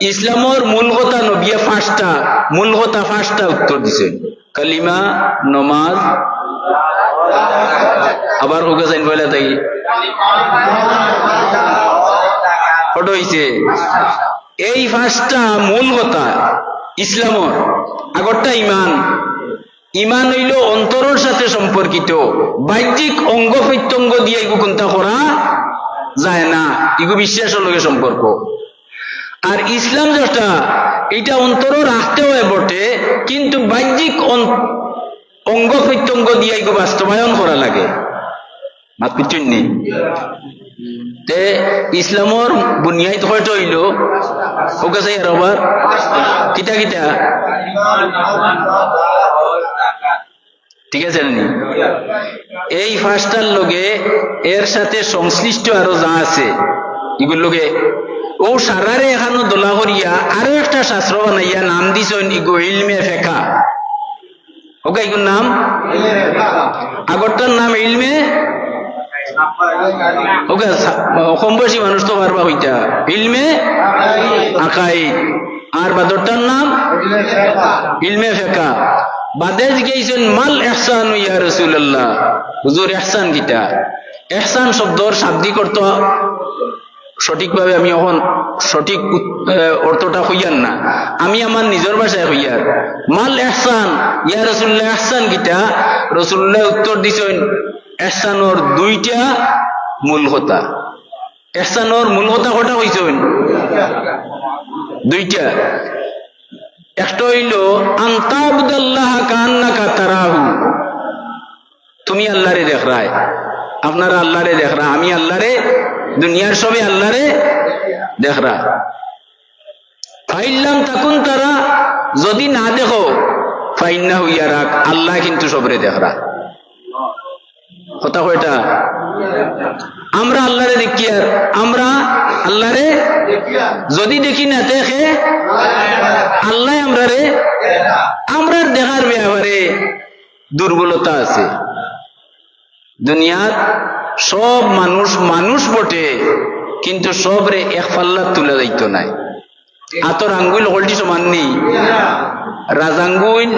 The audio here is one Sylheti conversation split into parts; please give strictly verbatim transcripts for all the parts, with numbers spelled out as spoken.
ইসলামর মূল কথা নবিয়ে পাঁচটা, মূল কথা পাঁচটা উত্তর দিছইন। কালিমা, নমাজ, আবার কউক্কা চাইন পয়লা থাকি। কত অইছে? এই পাঁচটা মূল কথা ইসলামর। আগরটা ইমান। ইমান অইলো অন্তরর সাথে সম্পর্কিত, বাহ্যিক অঙ্গ প্রত্যঙ্গ দিয়া ইগু কুন্তা করা যায় না, ইগু বিশ্বাসর লগে সম্পর্ক। আর ইসলাম যেটা, ইটা অন্তরো রাখতে অয় বটে, কিন্তু বাহ্যিক অন-, অঙ্গ প্রত্যঙ্গ দিয়া ইগু বাস্তবায়ন করা লাগে। মাত বুঝছইন নি? তে ইসলামর বুনিয়াদ কয়টা অইলো? কউক্কা চাই আরোবার। কিতা কিতা? ঠিক আছে নি? এই পাঁচটার লগে এর সাথে সংশ্লিষ্ট আরো যা আছে, ইগুর লগে অউ সারারে একখানো দলা করিয়া আরো একটা শাস্ত্র বানাইয়া নাম দিছইন ইগু ইলমে ফেকা। কউক্কা ইগুর নাম? আগরটার নাম ইলমে, কউক্কা সা-, কম বয়সী মানুষ তো পারবা কইতা, ইলমে আকাইদ। আর বাদরটার নাম ইলমে ফেকা। বাদে জিগাইছইন, "মাল ইহসানু ইয়া রাসূলুল্লাহ?" হুজুর, ইহসান কিতা? ইহসান শব্দর শাব্দিক অর্থ সঠিকভাবে আমি অখন সঠিক উত-, এ, অর্থটা কইয়ার না, আমি আমার নিজর ভাষায় কইয়ার। "মাল ইহসান ইয়া রাসূলুল্লাহ, ইহসান কিতা?" রাসূলুল্লাহ উত্তর দিছইন, "ইহসানর দুইটা মূল কথা।" ইহসানর মূল কথা কয়টা কইছইন? দুইটা। একটা অইলো, "আন তা'বুদাল্লাহা কাআন্নাকা তারাহু।" তুমি আল্লারে দেখরায়, আপনারা আল্লারে দেখরা, আমি আল্লারে, দুনিয়ার সবে আল্লারে দেখরা। "ফাইল্লাম তাকুন তারা", যদি না দেখো, "ফাইন্নাহু ইয়ারাক", আল্লায় কিন্তু সবরে দেখরা। কথা কয়টা? আমরা আল্লারে দেখিয়ার, আমরা আল্লারে যদি দেখি না, তে কে? আল্লায় আমরারে, আমরার দেখার ব্যাপারে দুর্বলতা আছে। দুনিয়াত সব মানুষ মানুষ বটে, কিন্তু সবরে এক পাল্লাত তুলা যাইতো নায়। আতর আঙ্গুইল হকলটি সমান নি, রাজ আঙ্গুইল,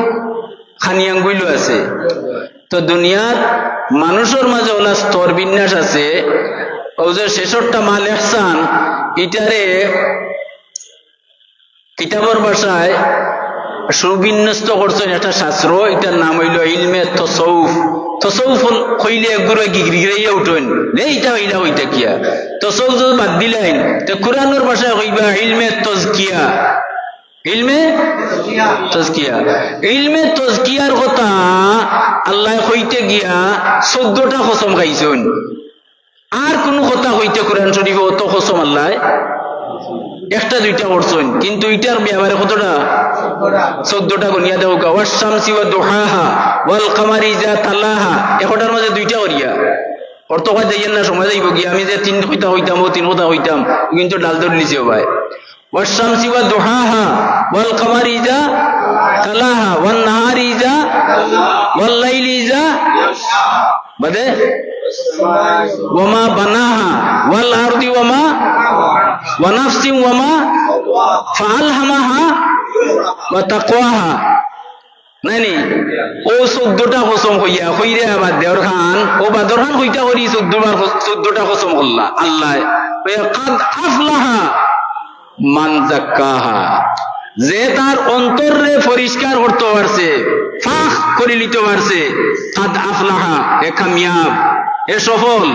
খানি আঙ্গুইলও আছে। তো দুনিয়াত মানুষর মাঝে অলা স্তর বিন্যাস আছে। অউ যে শেষরটা মাল ইহসান, ইটারে কিতাবর ভাষায় সুবিন্যস্ত করছইন একটা শাস্ত্র, ইটার নাম অইলো ইলমে তসৌফ। তসৌফ অইল-, কইলে এগুরে গিগিরাইয়া উঠইন, "রে, ইটা অইলা কইতা কিয়া?" তসৌফ যদি বাদ দিলাইন, তে কুরআনর ভাষায় কইবা ইলমে তজকিয়া। ইলমে তজকিয়া। ইলমে তজকিয়ার কথা আল্লায় কইতে গিয়া চৌদ্দটা কসম খাইছইন। আর কুনু কথা কইতে কুরআন শরীফো অত কসম আল্লায় একটা দুইটা করছইন, কিন্তু ইটার ব্যাপারে কতটা? চৌদ্দটা। গনিয়া দেখউক্কা, "ওয়াশ শামসি ওয়া দুহাহা, ওয়াল কামারি ইযা তালাহা।" একটার মাঝে দুইটা করিয়া। অর্থ কইয়া যাইয়েন না, সময় যাইবো গি। আমি যে তিন কথা কইতাম, অউ তিন কথা কইতাম, কিন্তু ডাল ধরলিছে ভাই। "ওয়াশ শামসি ওয়া দুহাহা, ওয়াল কামারি ইযা তালাহা, ওয়ান নাহারি ইযা, ওয়াল লাইলি ইযা", বাদে, "ওয়ামা বানাহা, ওয়াল আরদি ওয়ামা, ওয়া নাফসিন ওয়ামা, ফাআলহামাহা ওয়া তাকওয়াহা।" নায় নি? অউ চৌদ্দটা কসম কইয়া, কইরে আবার দেওর খান, অউ বাদর খান কইতা করি চৌদ্দ বার ক-, চৌদ্দটা কসম করলা আল্লায়। কইয়া, "কাদ আফলাহা মান জাক্কাহা।" যে তার অন্তররে পরিষ্কার করতো পারছে, পাক করি লিতো পারছে, "কাদ আফলাহা", হে কামিয়াব, হে সফল,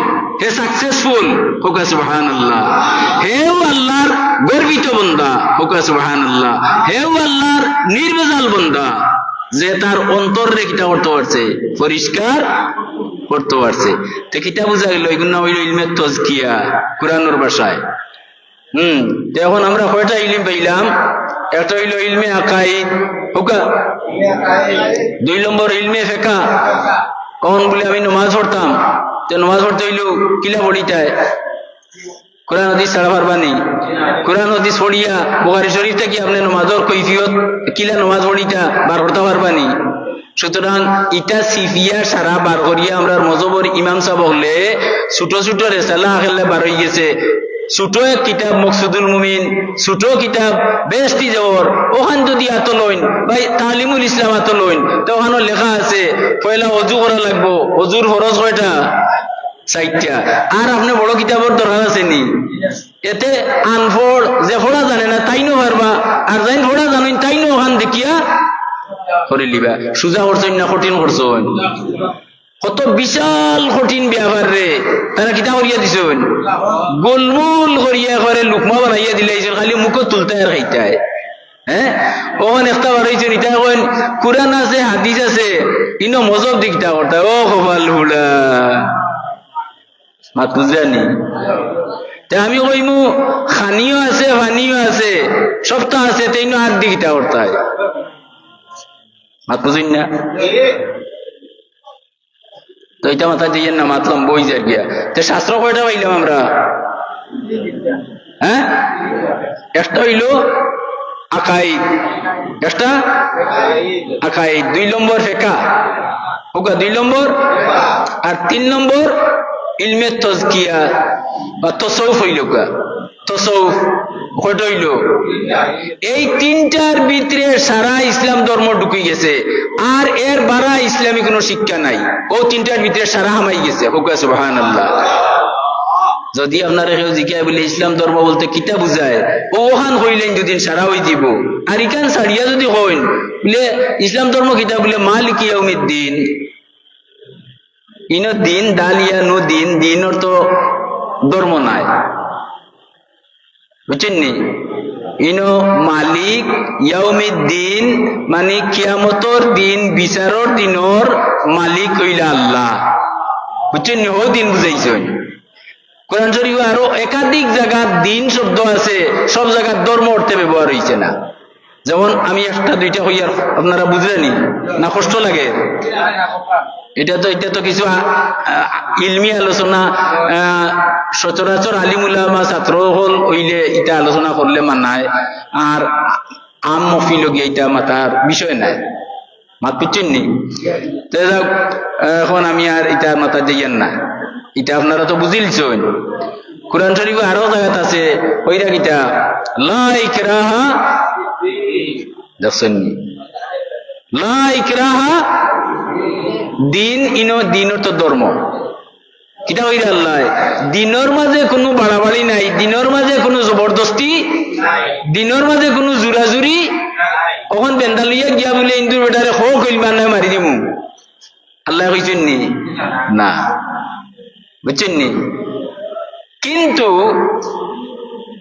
হে successful। কউক্কা সুবহানাল্লাহ। হেউ আল্লার গর্বিত বন্দা। কউক্কা সুবহানাল্লাহ। হেউ আল্লার নির্ভেজাল বন্দা। যে তার অন্তররে কিতা করতো পারছে? পরিষ্কার করতো পারছে। তে কিতা বুঝা গেল? ইগুর নাম অইলো ইলমে তজকিয়া, কুরআনর ভাষায়। হুম, তে অখন আমরা কয়টা ইলিম পাইলাম? একটা অইলো ইলমে আকাইদ, কউক্কা? দুই নম্বর ইলমে ফেকা। অখন বুলে আমি নমাজ পড়তাম, তে নমাজ পড়তে অইলো কিলা পড়িতায়? কুরআন হাদিস ছাড়া পারবা নি? কুরআন হাদিস পড়িয়া বুখারী শরীফ থাকি আপনে নমাজর কৈফিয়ত, কিলা নমাজ পড়িতা বার করতা পারবা নি? সুতরাং ইটা ছিপিয়া সারা বার করিয়া আমরার মজহবর ইমাম সাব অকলে ছোট ছোট রেসালা আকারে বার অইগেছে। ছোট এক কিতাব মকসুদুল মুমিন, ছোট কিতাব বেহেশতি জেওর, অখান যুদি আতো লইন, বা তালিমুল ইসলাম আতো লইন, তে অখানো লেখা আছে, পয়লা অজু করা লাগবো। অজুর ফরজ কয়টা? চাইরটা। আর আপনে বড় কিতাবর দরকার আছে নি? এতে আনপড়, যে পড়া জানে না, তাইনও পারবা, আর যেইন পড়া জানইন, তাইনও অখান দেখিয়া করিলিবা। সুজা করছইন না কঠিন করছইন? কত বিশাল কঠিন ব্যাপার রে, তারা কিতা করিয়া দিছইন? গোলমোল করিয়া করে লুকমা বানাইয়া দিলাইছইন, খালি মুখো তুলতায় আর খাইতায়। হ্যাঁ, অখন একটা বার অইছে, ইতা কইন, কুরআন আছে, হাদিস আছে, ইনো মজহব দি কিতা করতায়? ও কপাল ফুড়া, মাত বুঝরানি? তে আমি কইমু, খানিও আছে, পানিও আছে, সবতা আছে, তে ইনো আত দি কিতা করতায়? মাত বুঝইন না? তো ইটা মাথাত দিয়েন না, মাত লম্বা অই যার গিয়া। তে শাস্ত্র কয়টা পাইলাম আমরা? হ্যাঁ, একটা অইলো আকাইদ, একটা আকাইদ, দুই নম্বর ফেকা, অউক্কা দুই নম্বর, আর তিন নম্বর ইলমে তজকিয়া বা তসৌফ অইলো গা। তসৌফ কয়টা অইলো? এই তিনটার ভিতরে সারা ইসলাম ধর্ম ঢুকি গেছে, আর এর বারা ইসলামী কোনো শিক্ষা নাই। অউ তিনটার ভিতরে সারা হামাই গেছে। কউক্কা সুবহানাল্লাহ। যুদি আপনারে কেউ জিকায় বুলে, "ইসলাম ধর্ম বলতে কিতা বুঝায়?" অউ অখান কইলেন যুদি সারা অই যিবো। আর ইখান ছাড়িয়া যুদি কইন বুলে, "ইসলাম ধর্ম কিতা?" বুলে, "মালিকি ইয়াউমিদ্দিন।" ইনো দিন, দাল ইয়া নু দিন, দিনর তো ধর্ম নাই। বুঝছইন নি? ইনো মালিক ইয়াউমিদ্দিন, মানে কিয়ামতর দিন, বিচারর দিনর মালিক অইলা আল্লাহ। বুঝছইন নি? অউ দিন বুঝাইছইন। কোরআন শরীফো আরো একাধিক জাগাত দিন শব্দ আছে, সব জাগাত ধর্ম অর্থে ব্যবহার অইছে না। যেমন আমি একটা দুইটা কইয়ার, আপনারা বুঝরা নি? না কষ্ট লাগে? ইটা তো, ইটা তো কিছু আ-, আ-, ইলমি আলোচনা, আ, সচরাচর আলিম উলামা ছাত্র অকল অইলে ইটা আলোচনা করলে মানায়, আর আম মহফিলো গিয়া ইটা মাতার বিষয় নায়। মাত বুঝছইন নি? তে যাউক, অখন আমি আর ইটা মাতাত যাইয়ার না, ইটা আপনারা তো বুঝিলিছইন। কোরআন শরীফো আরো জাগাত আছে, কইরা কিতা, "লা ইকরাহা", দেখছইন নি? "লা ইকরাহা", দিন ইনো, দিন অর্থ ধর্ম। কিতা কইরা আল্লায়? দিনর মাঝে কুনু বাড়াবাড়ি নাই, দিনর মাঝে কুনু জবরদস্তি, দিনর মাঝে কুনু জুরাজুরি। অখন বেন্দা লইয়া গিয়া বুলে হিন্দুর বেটারে কও কইলমা নায় মারি দিমু। আল্লায় কইছইন নি? না। বুঝছইন নি? কিন্তু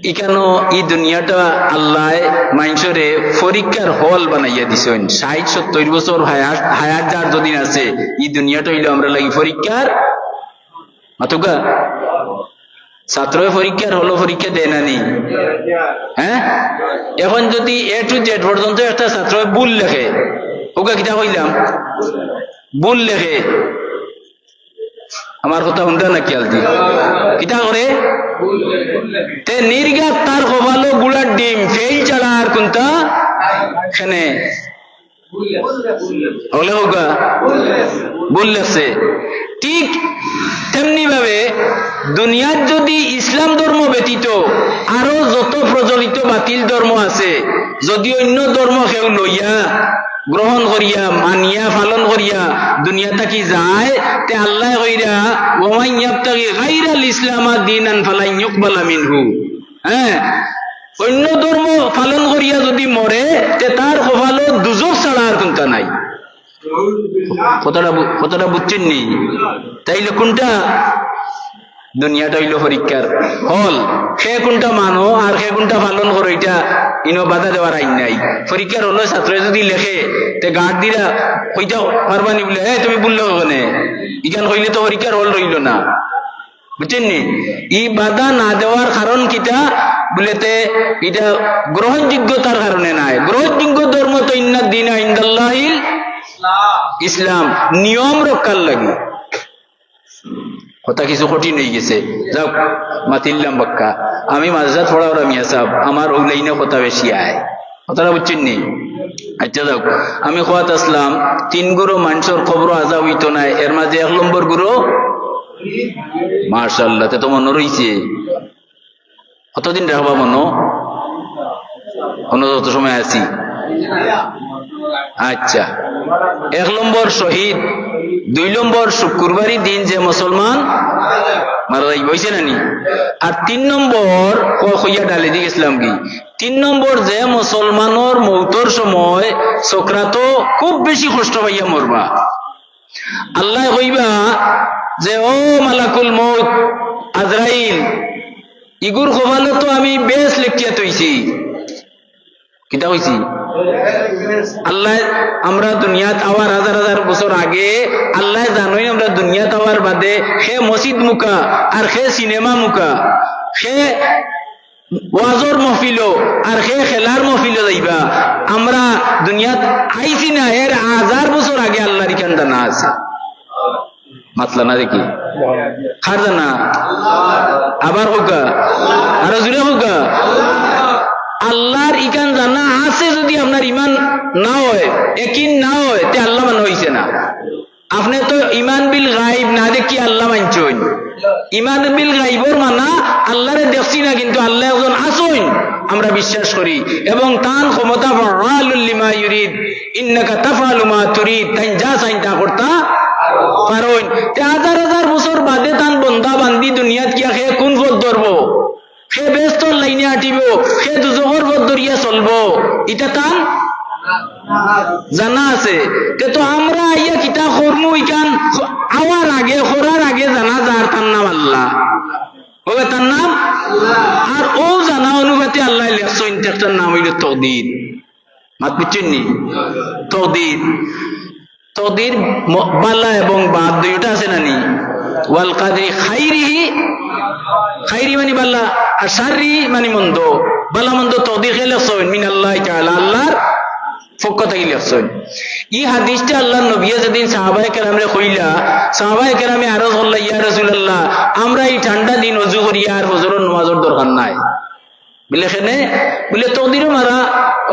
ইখানো ই দুনিয়াটা আল্লায় মানষরে পরীক্ষার হল বানাইয়া দিছইন। ষাইট সত্তইর বছর হায়াত, হায়াত যার যদিন আছে, ই দুনিয়াটা অইলো আমরার লাগি পরীক্ষার। মাতউক্কা? ছাত্রয় পরীক্ষার হলো পরীক্ষা দেয় না নি? হ্যাঁ? অখন যুদি A to Z পর্যন্ত একটা ছাত্রয় ভুল লেখে, অউক্কা কিতা কইলাম? ভুল লেখে। আমার কথা হুনরা না খিয়াল দি? কিতা করে? তে নির্ঘাত তার কপালো গুড়ার ডিম, ফেইল ছাড়া আর কুনতা? কেনে? অকলে কউক্কা, ভুল লেখছে। ঠিক তেমনি ভাবে দুনিয়াত যুদি ইসলাম ধর্ম ব্যতীত আরো যত প্রচলিত বাতিল ধর্ম আছে, যুদি অইন্য ধর্ম কেউ লইয়া, গ্রহণ করিয়া, মানিয়া, পালন করিয়া দুনিয়া থাকি যায়, তে আল্লায় কইরা, "ওমান ইয়াবতাগি গাইরাল ইসলামা দীনান ফালান ইউকবালা মিনহু।" হ্যাঁ, অইন্য ধর্ম পালন করিয়া যুদি মরে, তে তার কপালো দুজখ ছাড়া আর কুনতা নাই। কথাটা বু-, কথাটা বুঝছইন নি? তাইলে কুনটা? দুনিয়াটা অইলো পরীক্ষার হল। কে কুনটা মানো আর কে কুনটা পালন করো, ইটা ইনো বাধা দেওয়ার আইন নাই। পরীক্ষার হলো ছাত্রয় যুদি লেখে, তে গার্ড দিরা কইতা পারবা নি বুলে, "এ, তুমি ভুল লেখো কেনে?" ইখান কইলে তো পরীক্ষার হল রইলো না। বুঝছইন নি? ই বাধা না দেওয়ার কারণ কিতা? বুলে তে ইটা গ্রহণযোগ্যতার কারণে নায়। গ্রহণযোগ্য ধর্ম তো ইন্নাদ দীনা ইনদাল্লাহিল ইসলাম, নিয়ম রক্ষার লাগি। কথা কিছু কঠিন অইগেছে। যাউক, মাতিলাম বাক্কা। আমি মাদ্রাসাত পড়াওরা মিয়া সাব, আমার অউ লাইনো কথা বেশি আয়। কথাটা বুঝছইন নি? আচ্ছা যাউক, আমি কওয়াত আছলাম, তিন গুরু মানষর কবরো আজাব অইতো নায়, এর মাঝে এক নম্বর গুরু, মাশাআল্লাহ, তে তো মনো রইছে। কতদিন রাখবা মনো? অন্য যত সময় আছি। আচ্ছা, এক নম্বর শহীদ, দুই নম্বর শুক্রবারই দিন যে মুসলমান মারা যাইব, অইছে না নি? আর তিন নম্বর, ক-, কইয়া ডালে দি গেছিলাম কি, তিন নম্বর যে মুসলমানর মৌতর সময় সকরাতো খুব বেশি কষ্ট পাইয়া মরবা, আল্লায় কইবা যে, "ও মালাকুল মউত, আজরাইল, ইগুর কপালো তো আমি বেহেস্ত লেখিয়া থইছি।" কিতা কইছি? আল্লায় আমরা দুনিয়াত আওয়ার হাজার হাজার বছর আগে আল্লায় জানইন আমরা দুনিয়াত আওয়ার বাদে কে মসজিদ মুখা আর কে সিনেমা মুখা, কে ওয়াজর মহফিলো আর কে খেলার মহফিলো যাইবা। আমরা দুনিয়াত আইছি না, এর হাজার বছর আগে আল্লার ইখান জানা আছে। মাতলা না দেখি। কার জানা? আবার কউক্কা, আরো জোরে কউক্কা। আল্লার ইখান জানা আছে, যদি আপনার ইমান না অয়, একিন না অয়, তে আল্লা মানা অইছে না। আপনে তো ইমান বিল গাইব না দেখি আল্লা মানছইন। ইমান বিল গাইবর মানা আল্লারে দেখছি না, কিন্তু আল্লা একজন আছইন, আমরা বিশ্বাস করি, এবং তান ক্ষমতা ফাআলুল লিমা ইউরিদ, ইন্নাকা তাফআলু মা তুরিদ, তাইন যা চাইন তা করতা পারইন। তে হাজার হাজার বছর বাদে তান বন্দা বান্দি দুনিয়াত গিয়া কে কুন পথ ধরবো? কে বেহেস্তর লাইনে আটিবো, কে দুজখর পথ ধরিয়া চলবো, ইটা তান জানা আছে। তে তো আমরা আইয়া কিতা করমু, ইখান আওয়ার আগে, করার আগে জানা যার, তার নাম আল্লা। ওবে তার নাম? আর অউ জানা অনুপাতে আল্লায় লেখছইন, একটার নাম অইলো তকদির। মাত বুঝছইন নি? তকদির। তকদির ম-, বালা এবং বাদ দুইটা আছে না নি? ওয়াল কাদরি খাইরিহি, খাইরি মানে বালা, আর শাররি মানে মন্দ। বালা মন্দ তকদির কে লেখছইন? মিনাল্লাহি তাআলা, আল্লার পক্ষ থাকি লেখছইন। ই হাদিসটা আল্লার নবিয়ে যেদিন সাহাবায়ে কেরামরে কইলা, সাহাবায়ে কেরামে আরজ করলা, "ইয়া রাসুলাল্লাহ, আমরা ই ঠান্ডা দিন অজু করিয়া আর ফজরর নমাজর দরকার নাই।" বুলে, "কেনে?" বুলে, "তকদিরও মারা,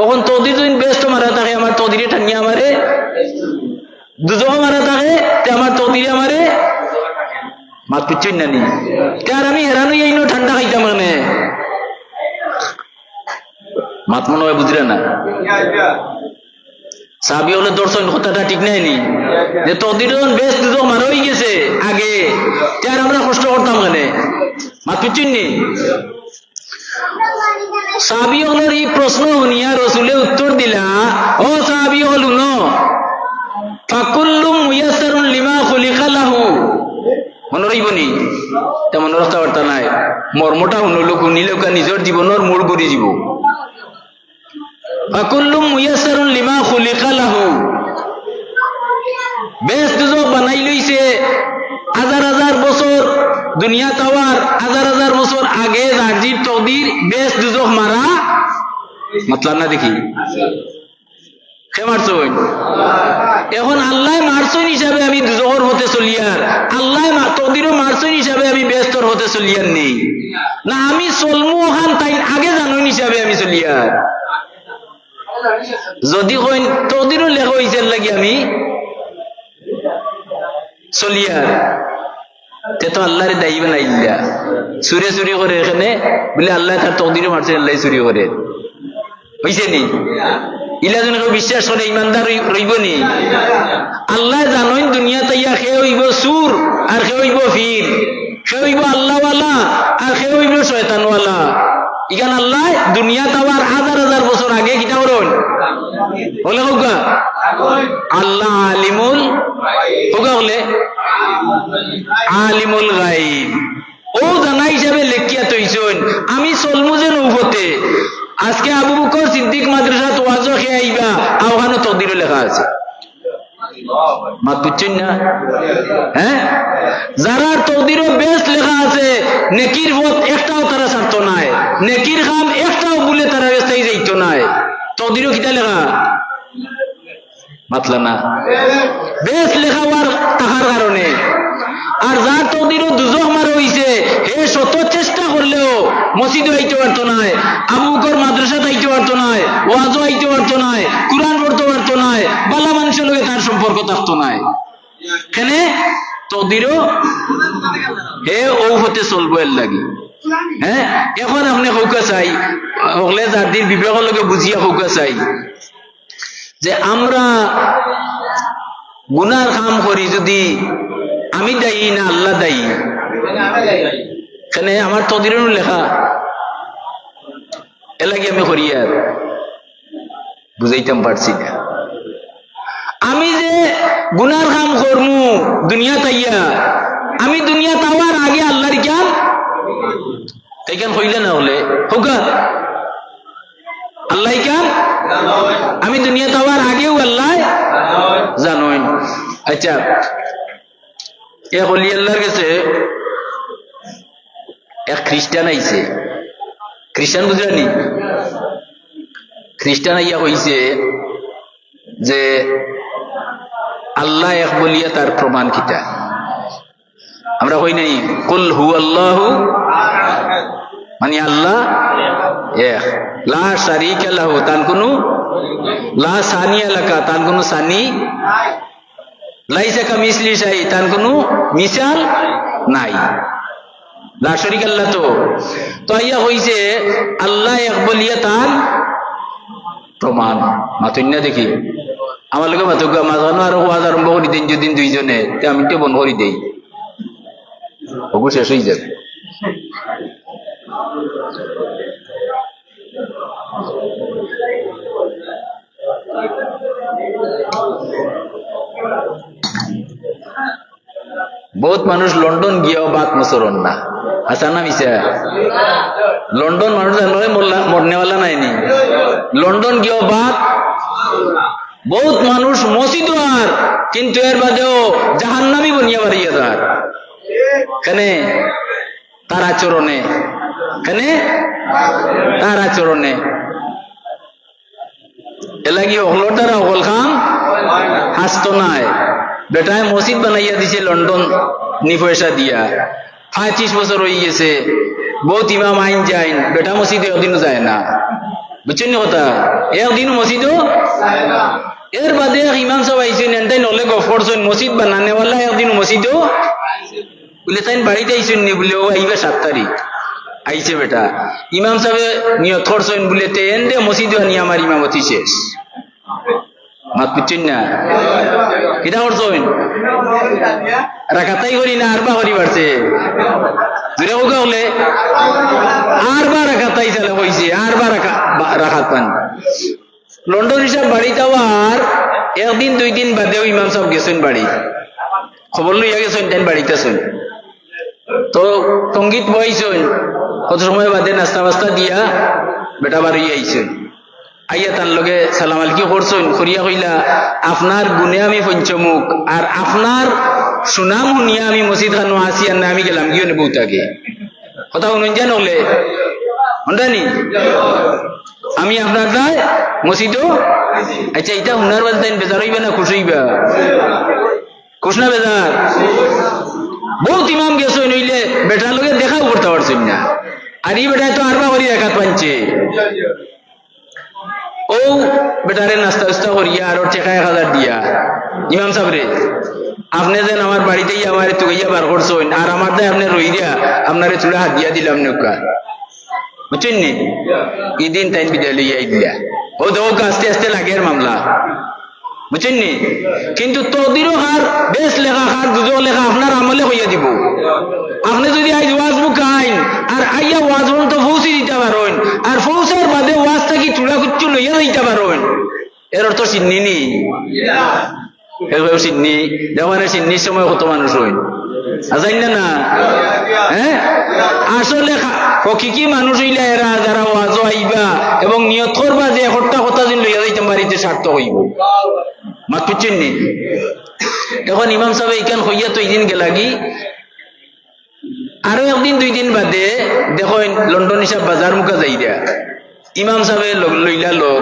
অখন তকদির যদিন বেহেস্তো মারা থাকে, আমার তকদিরে টানিয়া আমারে দুজখো মারা থাকে, তে আমার তকদিরে আমারে।" মাত বুঝছইন না নি? তে আর আমি হেরান অইয়া ইনো ঠান্ডা খাইতাম কেনে? মাত মনো অয় বুঝরা না। সাহাবি অকলে ধরছইন, কথাটা ঠিক নায় নি? যে তকদিরো যখন বেহেস্ত দুজখ মারা অইগেছে আগে, তে আর আমরা কষ্ট করতাম কেনে? মাত বুঝছইন নি? সাহাবি অকলর ই প্রশ্ন হুনিয়া রসুলে উত্তর দিলা, "ও সাহাবি অকল হুনো, ফাকুল্লু মুয়াসসারুন লিমা খুলিকা লাহু।" মনো রইবো নি? তে মনো রাখতা পারতা নায়। মর্মটা হুনলো, হুনিলেউক্কা নিজর জীবনর মোড় ঘুরি যিবো। ফাকুল্লু মুয়াসসারুন লিমা খুলিকা লাহু। বেহেস্ত দুজখ বানাই লইছে হাজার হাজার বছর দুনিয়াত আওয়ার, হাজার হাজার বছর আগে যার জির তকদির বেহেস্ত দুজখ মারা। মাতলা না দেখি। কে মারছইন? এখন আল্লায় মারছইন হিসাবে আমি দুজখর পথে চলিয়ার, আল্লায় মা-, তকদিরো মারছইন হিসাবে আমি বেহেস্তর পথে চলিয়ার নি। না, আমি চলমু অখান তাইন আগে জানইন হিসাবে আমি চলিয়ার। যদি কইন তকদিরো লেখা অইছে এর লাগি আমি চলিয়ার, তে তো আল্লারে দায়ী বানাইলা। চুরে চুরি করে এখানে, বুলে আল্লায় তার তকদিরো মারছে, আল্লায় চুরি করে। অইছে নি? ইলা যেন কেউ বিশ্বাস করে, ইমানদার রই-, রইবো নি? আল্লায় জানইন দুনিয়াত আইয়া কে অইবো চুর আর কে অইবো ফির, কে অইবো আল্লাওয়ালা আর কে অইবো শয়তানওয়ালা। ইখান আল্লায় দুনিয়াত আওয়ার হাজার হাজার বছর আগে কিতা করইন? অকলে কউক্কা। আল্লা আলিমুল, কউক্কা অকলে, আলিমুল গাইব। অউ জানা হিসাবে লেখিয়া থইছইন, আমি চলমু যেন অউ পথে। আজকে আবু বকর সিদ্দিক মাদ্রাসাত ওয়াজো কে আইবা, অউ অখানো তকদিরো লেখা আছে। মাত বুঝছইন না? হ্যাঁ? যারার তকদিরো বেহেস্ত লেখা আছে, নেকির পথ একটাও তারা ছাড়তো নায়, নেকির কাম একটাও বুলে তারার গেছ থাকি যাইতো নায়। তকদিরো কিতা লেখা? মাতলা না। বেহেস্ত লেখা অওয়ার থাকার কারণে। আর যার তকদিরো দুজখ মারা অইছে, হে শত চেষ্টা করলেও মসজিদো আইতো পারতো নায়, আবু বকর মাদ্রাসাত আইতো পারতো নায়, ওয়াজো আইতো পারতো নায়, কুরআন পড়তো পারতো নায়, বালা মানষর লগে তার সম্পর্ক থাকতো নায়। কেনে? তকদিরো হে অউ পথে চলবো এর লাগি। হ্যাঁ, এখন আপনে কউক্কা চাই, হকলে যার দিন বিবেকর লগে বুঝিয়া কউক্কা চাই যে আমরা গুনার কাম করি যদি আমি দায়ী না আল্লাহ দায়ী? কেনে আমার তকদিরো নি লেখা? এরলাগি আমি করি আর বুঝাইতাম পারছি না। আমি যে গুনার কাম করমু দুনিয়াত আইয়া, আমি দুনিয়াত আওয়ার আগে আল্লাহর ইখান, তাই কেন কইলা না হকলে? কউক্কা। আল্লাহ ইখান, আমি দুনিয়াত আওয়ার আগেউ আল্লায় জানইন। আচ্ছা, এক অলি আল্লাহর গেছে এক খ্রিস্টান আইছে। খ্রিস্টান বুঝরা নি? খ্রিস্টান আইয়া কইছে যে আল্লাহ এক বলিয়া তার প্রমাণ কিতা? আমরা কই নাই, "কুল হুয়াল্লাহু", মানে আল্লাহ এক। "লা শারিকা লাহু", তান কুনু, "লা সানিয়া লাকা", তান কুনু সানি, "লাইসা কামিসলি শাই", তান কুনু মিসাল নাই। লা শরিকা লাহু। তো, তো আইয়া কইছে আল্লাহ এক বলিয়া তান প্রমাণ। মাতইন না দেখি। আমার লগে মাতউক্কা, মাঝখানো আরো ওয়াজ আরম্ভ করি দেইন যদি দুইজনে, তে আমি তো বন্ধ করি দেই। ওগু শেষ অই যাবে। বউত মানুষ লন্ডন গিয়াও বাত মুসরর না। হাছা না মিছা? লন্ডন মানুষ জানো মরলা-, মরনেওয়ালা নায়নি। লন্ডন গিয়াও বাত, বউত মানুষ মসজিদো আর, কিন্তু এর বাদেও জাহান্নামী বনিয়া বারইয়া যার। কেনে? তার আচরণে। কেনে? তার আচরণে। এরলাগি হকলর দ্বারা হকল কাম হাসতো নায়। বেটায় মসজিদ বানাইয়া দিছে লন্ডন নি পয়সা দিয়া। পঁয়ত্রিশ বছর অই গেছে, বউত ইমাম আইন যাইন, বেটা মসজিদো একদিনও যায় না। বুঝছইন নি কথা? একদিনও মসজিদো। এর বাদে এক ইমাম সাব আইছইন, এনতাইন অকলে গফ করছইন, মসজিদ বানানেওয়ালা একদিনও মসজিদো বুলে, "তাইন বাড়িত আইছইন নি?" বুলে, "অউ আইবা সাত তারিখ।" আইছে বেটা। ইমাম সাবে নিয়ত করছইন বুলে, "তে এনরে মসজিদো আনি আমার ইমামতি শেষ।" মাত বুঝছইন না? কিতা করছইন? রাকাতাই করি না, আরবা করি পারছে। জুরে কউক্কা হকলে। আরবা রাকাতাই চালে কইছে, আরবা রাকা-, বা-, রাকাত পান। লন্ডন ইসাব বাড়িত আওয়ার একদিন দুইদিন বাদেও ইমাম সাব গেছইন বাড়িত, খবর লইয়া গেছইন, তাইন বাড়িত আছইন। তো তঙ্গিত বইছইন, কত সময় বাদে নাস্তা বাস্তা দিয়া বেটা বারইয়া আইছইন। আইয়া তান লগে সালাম আলকি করছইন, করিয়া কইলা, "আপনার গুণে আমি পঞ্চমুখ, আর আপনার সুনাম হুনিয়া আমি মসজিদ খানো আছি, আর না আমি গেলাম গিয়া অনে বউত আগে।" কথা হুনইন যান হকলে? হুনরা নি? আমি আপনার দায় মসজিদো। আচ্ছা, ইটা হুনার বাদে তাইন বেজার অইবা না খুশ অইবা? খুশ না বেজার? বউত ইমাম গেছইন অইলে বেটার লগে দেখাও করতা পারছইন না। আর ই বেটায় তো আরবা করি রাকাত পাইছে। অউ বেটারে নাস্তা উস্তা করিয়া আর অর টেকা এক হাজার দিয়া, "ইমাম সাবরে, আপনে যেন আমার বাড়িত আইয়া আমারে তুকাইয়া বার করছইন, আর আমার দায় আপনে রইরা, আপনারে থুড়া হাদিয়া দিলাম নেউক্কা।" বুঝছইন নি? ইদিন তাইন বিদায় লইয়া আইলা। অউ দেখউক্কা আস্তে আস্তে লাগের মামলা। বুঝছইন নি? কিন্তু তকদিরো কার বেহেস্ত লেখা, কার দুজখ লেখা আপনার আমলে কইয়া দিবো। আপনে যুদি আইজ ওয়াজ মুখা আইন, আর আইয়া ওয়াজ পর্যন্ত পৌঁছি দিতা পারইন, আর পৌঁছার বাদে ওয়াজ থাকি থুড়া কুচ্ছু লইয়া যাইতা পারইন, এর অর্থ চিননি নি? এর অর্থ চিননি? দেখইন না, চিন্নির সময় কত মানুষ অইন। আছইন না, না? হ্যাঁ? আসলে খা-, হকিকি মানুষ অইলা এরা, যারা ওয়াজো আইবা এবং নিয়ত করবা যে একটা কথা যেন লইয়া যাইতাম বাড়িত, সার্থক অইবো। মাত বুঝছইন নি? এখন ইমাম সাবে ইখান কইয়া তো ইদিন গেলাগি। আরো একদিন দুইদিন বাদে দেখইন লন্ডন ইসাব বাজার মুখা যাইরা। ইমাম সাবে লগ-, লইলা লগ,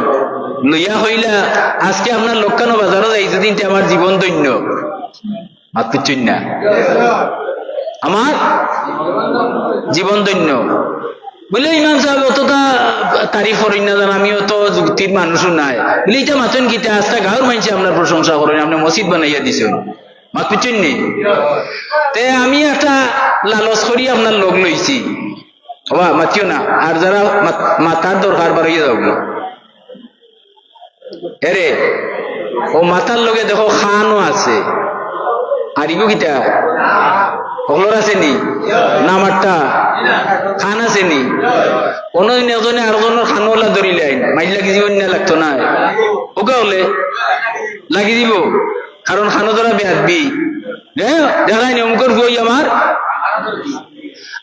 লইয়া কইলা, "আজকে আপনার লগ খানো বাজারো যাইছি, দিনতে আমার জীবন ধন্য।" মাত বুঝছইন না? আমার জীবন ধন্য। বুলে, "ইমাম সাব, অততা তারিফ করইন না যান, আমি অত যুক্তির মানুষও নায়।" বুলে, "ইটা মাতইন কিতা? আস্তা গাঁওর মানষে আপনার প্রশংসা করইন, আপনে মসজিদ বানাইয়া দিছইন।" মাত বুঝছইন নি? তে আমি একটা লালচ করি আপনার লগ লইছি। ওবা, মাতিও না। আর যারা মাত-, মাতার দরকার, বার অইয়া যাওগি। এরে, অউ মাতার লগে দেখো খানও আছে। আর ইগু কিতা? হকলর আছে নি? না মাততা? খান আছে নি? অনো দিন একজনে আরকজনর খানো অলা ধরিলাইন, মাইর লাগি যিবো নি না লাগতো নায়? অউকা অইলে লাগি যিবো, কারণ খানো ধরা বেয়াদবি। হ্যাঁ, দেখাই নি অমুকর পুয়াই আমার।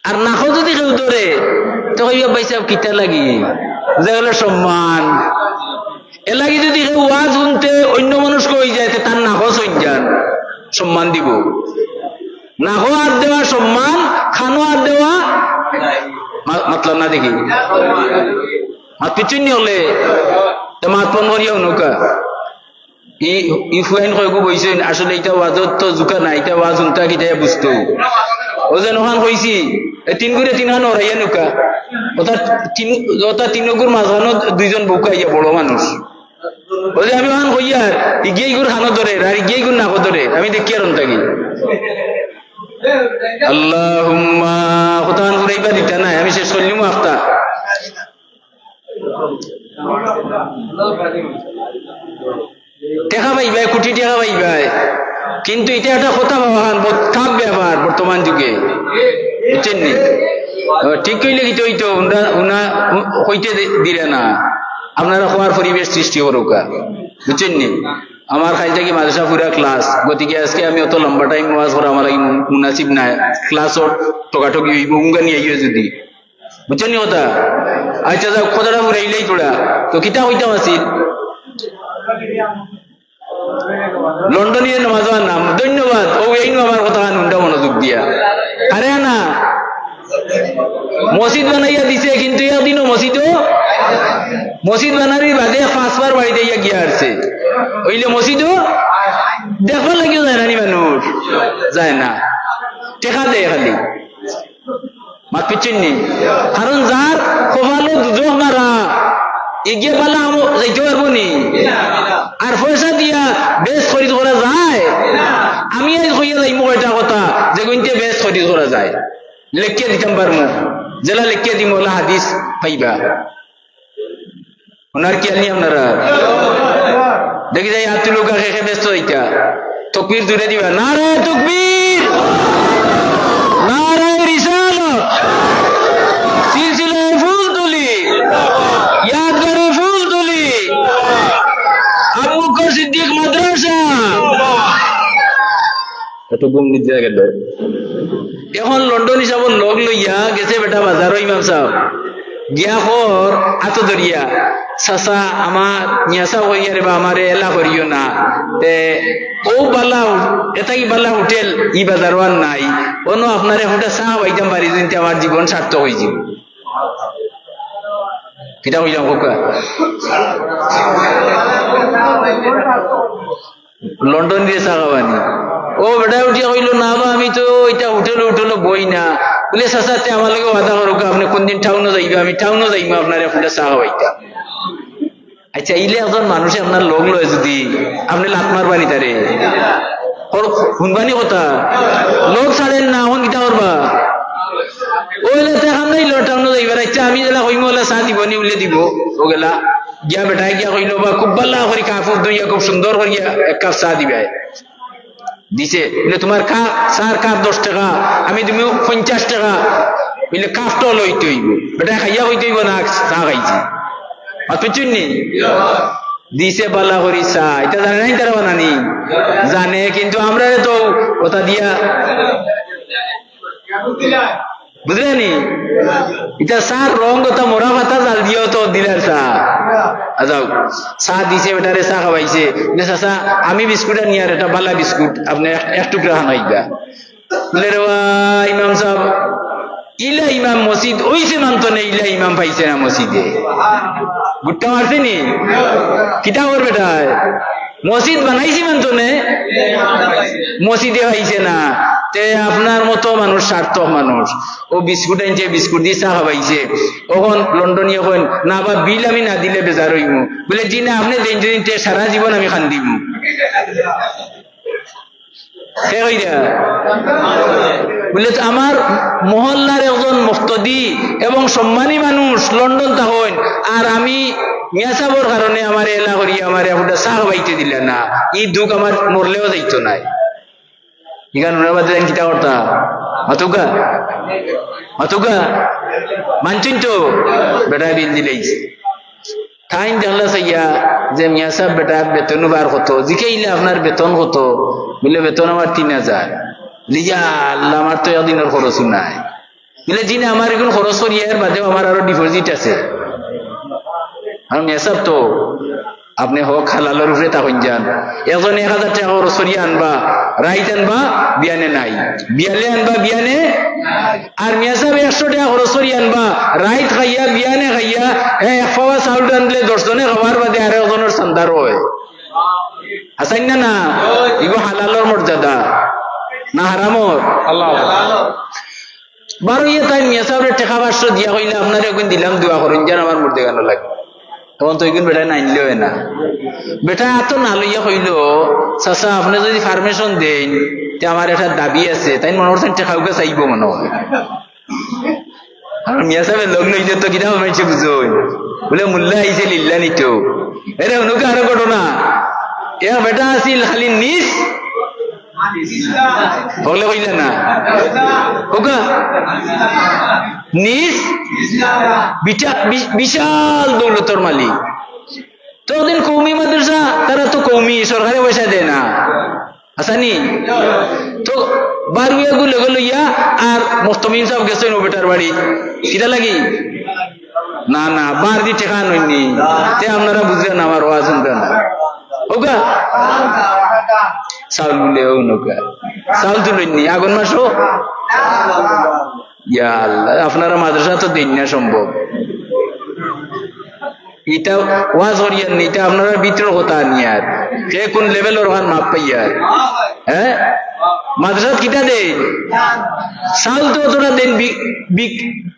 আর নাকো যুদি কেউ ধরে, তে কইবা, "ভাইসাব, কিতা লাগি?" যে অইলো সম্মান। এরলাগি যুদি কেউ ওয়াজ হুনতে অইন্য মানুষ কই যায়, তে তার নাকো ছইন যান, সম্মান দিবো। নাকো আত দেওয়া সম্মান, খানো আত দেওয়া মা-, মাতলা না দেখি। মাত পিছুন নি অইলে, তে মাত বন্ধ করিয়া হুনউক্কা। ই, ই ফুয়াইন কয়গু বইছইন, আসলে ইতা ওয়াজর তো জুকা না, ইতা ওয়াজ হুনতা কিতা বুঝতো। অউ যে অখান কইছি, এ তিন গুরে তিন খান অরাইয়া নিউক্কা। অতা তিন, অতা তিন গুর মাঝখানো দুইজন বউক্কা আইয়া বড় মানুষ। অউ যে আমি অখান কইয়ার, ইগিয়ে ইগুর খানো ধরের, আর ইগিয়ে ইগুর নাকো ধরের, আমি দেখিয়ার অন থাকি। আল্লাহুম্মা, কথাখান ফুরাইবা দিতা নায়, আমি শেষ করিলিমু আখতা। টেকা পাইবায়, কুটি টেকা পাইবায়, কিন্তু ইটা একটা কথা বাবাখান, বহুত tough ব্যাপার বর্তমান যুগে, বুঝছইন নি? ও, ঠিক কইলে কিতা অইতো, উনরা, উনা, উ-, কইতে দি-, দিরা না, আপনারা কওয়ার পরিবেশ সৃষ্টি করউক্কা, বুঝছইন নি? আমার কাইল থাকি মাদ্রাসা পুরা class, গতিকে আজকে আমি অত লম্বা time ওয়াজ করা আমার লাগি মু-, মুনাসিব নায়, class-ও ঠকাঠকি অইবো, উঙ্গানি আইও যুদি। বুঝছইন নি কথা? আইচ্ছা, যাউক, কথাটা ফুরাইলাই থুড়া। তো কিতা কইতাম আছিল? লন্ডনিয়ে নমাজ আনা, ধন্যবাদ। অউ এইনু আমার কথাখান হুনরা মনোযোগ দিয়া। আরে না, মসজিদ বানাইয়া দিছে, কিন্তু একদিনও মসজিদো, মসজিদ বানানির বাদে পাঁচবার বাড়িত আইয়া গিয়া হারছে। অইলে মসজিদো দেখবার লাগিও যায় না নি মানুষ? যায় না, টেকা দেয় খালি। মাত পিছইন নি? কারণ যার কপালো দুজখ মারা, ইগিয়ে বালা আমল যাইতে পারবো নি? আর পয়সা দিয়া বেহেস্ত খরিদ করা যায়? আমি আইজ কইয়া যাইমু কয়টা কথা, যেগুইন্তে বেহেস্ত খরিদ করা যায়। লেখিয়া দিতাম পারমু, যেলা লেখিয়া দিমু অলা হাদিস পাইবা। অনার খিয়াল নি আপনারা? দেখি যাই, আত তুলউক্কা, কে কে বেহেস্তো যাইতা। তকবীর জুরে দিবা। নারায়ে তকবীর, নারায়ে রিসালাত, সিলসিলায়ে ফুলতলি, ইয়াদগারে ফুলতলি, আবু বকর সিদ্দিক মাদ্রাসা। এত ঘুম নিদ্রা গেল। এখন লন্ডনী সাবর লগ লইয়া গেছে বেটা বাজারো ইমাম সাব। গিয়া কর আতো ধরিয়া, "চাচা, আমার মিয়া সাব কইয়ার বা আমারে এলা করিও না।" তে অউ বালা, এটাই বালা হোটেল ই বাজারো আর নাই। অনো আপনারে একটা চা খাওয়াইতাম পারি, কিন্তু আমার জীবন সার্থক অইযিবো। কিতা কইলাম কউক্কা? লন্ডনীরে চা খাওয়ানি। অউ বেটায় উঠিয়া কইলো, "না বা, আমি তো ইতা হোটেলো, হোটেলো বই না।" বুলে, "চাচা, তে আমার লগে ওয়াদা করউক্কা, আপনে কুনদিন টাউনো যাইবা, আমি টাউনো যাইমু, আপনারে একটা চা খাওয়াইতাম।" আইচ্ছা, ইলা একজন মানুষে আপনার লগ লয় যুদি, আপনে লাত মারবা নি তারে? কর-, হুনবা নি কথা? লগ ছাড়ের না, অখন কিতা করবা? অইলে তে কাম নাই, ল, টাউনো যাইবার। আইচ্ছা, আমি যেলা কইমু, অলা চা দিবো নি, উল্লে দিবো, অউ গেলা। গিয়া বেটায় গিয়া কইলো, "বা, খুব বালা করি কাপ ধইয়া, খুব সুন্দর করিয়া এক কাপ চা দিবায়।" দিছে। বুলে, "তুমার কা-, চার কাপ দশ টেকা, আমি দিমু পঞ্চাশ টেকা।" বুলে, "কাপটাও লইতে অইবো।" বেটায় খাইয়া কইতে অইবো না, চা খাইছি। মাত পিছইন নি? দিছে বালা করি চা। ইতা জানে না নি তারা বানানি? জানে, কিন্তু আমরারে তো অতা দিয়া বুঝলে নি? ইতা চার রং অতা মরা পাতা জাল দিয়াও তো দিলার চা। আ, যাউক, চা দিছে, বেটারে চা খাওয়াইছে। বুলে, "চাচা, আমি বিস্কুট আনিয়ার, এটা বালা বিস্কুট, আপনে এক, এক টুকরা খান খাইবা।" বুলে, "রে বা ইমাম সাব, ইলা ইমাম মসজিদ অইছে মানতো নে, ইলা ইমাম পাইছে না মসজিদে।" গুট্টা মারছে নি? কিতা কর বেটায়? মসজিদ বানাইছি মানতো নে, মসজিদে পাইছে না। তে আপনার মতো মানুষ সার্থক মানুষ। অউ বিস্কুট আনছে, বিস্কুট দি চা খাওয়াইছে। অখন লন্ডনীয়ে কইন, "না বা, বিল আমি না দিলে বেজার অইমু।" বুলে, "জি না, আপনে দেইন যদি, তে সারা জীবন আমি কান্দিমু।" কে কইরা? বুলে, "তো আমার মহল্লার একজন মুক্তাদি এবং সম্মানী মানুষ লন্ডন থাকইন, আর আমি মিয়া সাবর কারণে আমারে এলা করি আমারে একটা চা খাবাইতে দিলা না, ই দুখ আমার মরলেও যাইতো নায়।" ইখান হুনার বাদে তাইন কিতা করতা? মাতুক্কা? মাতুক্কা? মানছইন তো? বেটায় বিল দিলাইছে। তাইন দেখলা চাইয়া যে, "মিয়া সাব, বেটা বেতন বার কত?" জিকাইলা, "আপনার বেতন কত?" বুলে, "বেতন আমার তিন হাজার।" বুলে, "ইয়া আল্লাহ, আমার তো একদিনর খরচও নাই।" বুলে, "জি না, আমার ইগুন খরচ করিয়া এর বাদেও আমার আরো deposit আছে।" আর মিয়া সাব তো আপনে হক হালালর উপরে থাকইন যান। একজনে এক হাজার টেকা খরচ করিয়া আনবা, রাইত আনবা, বিয়ানে নাই। বিয়ালে আনবা, বিয়ানে। আর মিয়া সাবে একশো টেকা খরচ করিয়া আনবা, রাইত খাইয়া, বিয়ানে খাইয়া, হে এক পাওয়া চাউল রানলে দশ জনে খাওয়ার বাদে আরো একজনর চান্দার অয়। হাছা নি না? না, ইগু হালালর মর্যাদা না হারামর? আল্লাহ। বারইয়া তাইন মিয়া সাবরে টেকা পাঁচশো দিয়া কইলা, "আপনারে অগুন দিলাম, দোয়া করইন যান আমার মুর্দেগানর লাগি।" তখন তো ইগুন বেটায় নাইনলেও অয় না। বেটায় আতো না লইয়া কইলো, "চাচা, আপনে যুদি permission দেইন, তে আমার একটা দাবি আছে।" তাইন মনো করছইন টেকা উকা চাইবো মনো অয়। আর মিয়া সাবে লগ লইলে তো কিতা মানষে বুঝইন। বুলে, "মুল্লা আইছে লিল্লা নিতো।" এরে, হুনউক্কা আরো ঘটনা। এক বেটা আছিল খালি নিস হকলে কইলা না। কউক্কা? নিস বিটা-, বি-, বিশাল দৌলতর মালিক। তো ওদিন কওমি মাদ্রাসা, তারা তো কওমি, সরকারে পয়সা দেয় না। হাছা নি? তো বারইয়া গু লগে লইয়া আর মুহতামিম সাব গেছইন অউ বেটার বাড়ি। কিতা লাগি? না, না, বারদি টেকা আনইননি। তে আপনারা বুঝরা না, আমার ওয়াজ হুনরা না। কউক্কা? চাউল বুলে অউ নউক্কা। চাউল তুলইননি, আগন মাসো? ইয়া আল্লাহ, আপনারা মাদ্রাসা তো দেইন না সম্ভব। ইতা ওয়াজ করিয়ার নি, ইতা আপনারা ভিতরর কথা আনিয়ার। কে কুন level-র অখান মাপ পাইয়ার? হে? মাদ্রাসাত কিতা দেইন? চাউল তো অতটা দেইন, বি-, বি-,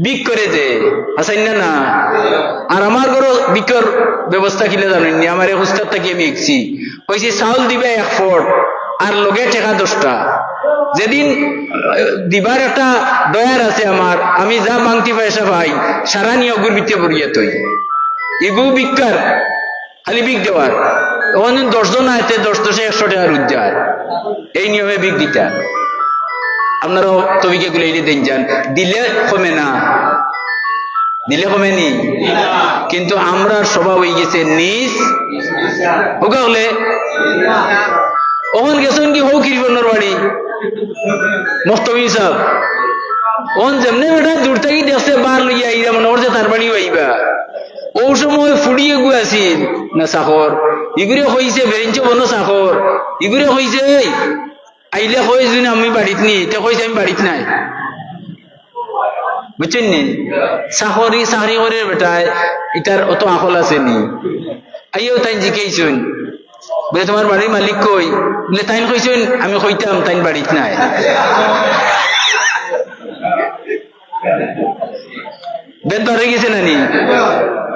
ভিক করে যে, হাছা নি না? না। আর আমার ঘরো ভিকর ব্যবস্থা কিলা জানইননি, আমার এক উস্তাদ থাকি আমি শিখছি। কইছি, চাউল দিবা এক ফট, আর লগে টেকা দশটা। যেদিন, আহ, দিবার একটা ডয়ার আছে আমার, আমি যা বাংতি পয়সা পাই, সারা নিয়া অগুর ভিতরে ভরিয়া থই। ইগু ভিক্ষার। খালি ভিক দেওয়ার। অখন দশ জন আয়, তে দশ দশে একশো টেকা রুজ যায়। এই নিয়মে ভিক দিতা। আপনারাও তৌফিকে কুলাইলে দেইন যান। দিলে কমে না। দিলে কমে নি? কিন্তু আমরার স্বভাব অইগেছে নিস। কউক্কা অকলে? অখন গেছইন গি হউ কিরফনর বাড়ি? মুহতামিম সাব। অখন যেমনে বেটা দূর থাকি দেখছে, বার লইয়া আইরা মনে করছে তার বাড়িউ আইবা। অউ সময় ফুড়ি এগু আছিল না চাকর, ইগুরে কইছে, বেরেঞ্চো বনো চাকর, ইগুরে কইছে, "এই, আইলে কইস যেন আমি বাড়িত নি", তে কইছে, "আমি বাড়িত নাই।" বুঝছইন নি? চাকরি, চাকরি করের বেটায়, ইতার অত আকল আছে নি? আইয়াউ তাইন জিকাইছইন, বুলে, "তুমার বাড়ির মালিক কই?" বুলে, "তাইন কইছইন, আমি কইতাম, তাইন বাড়িত নাই।" বেদ বার অইগেছে না নি?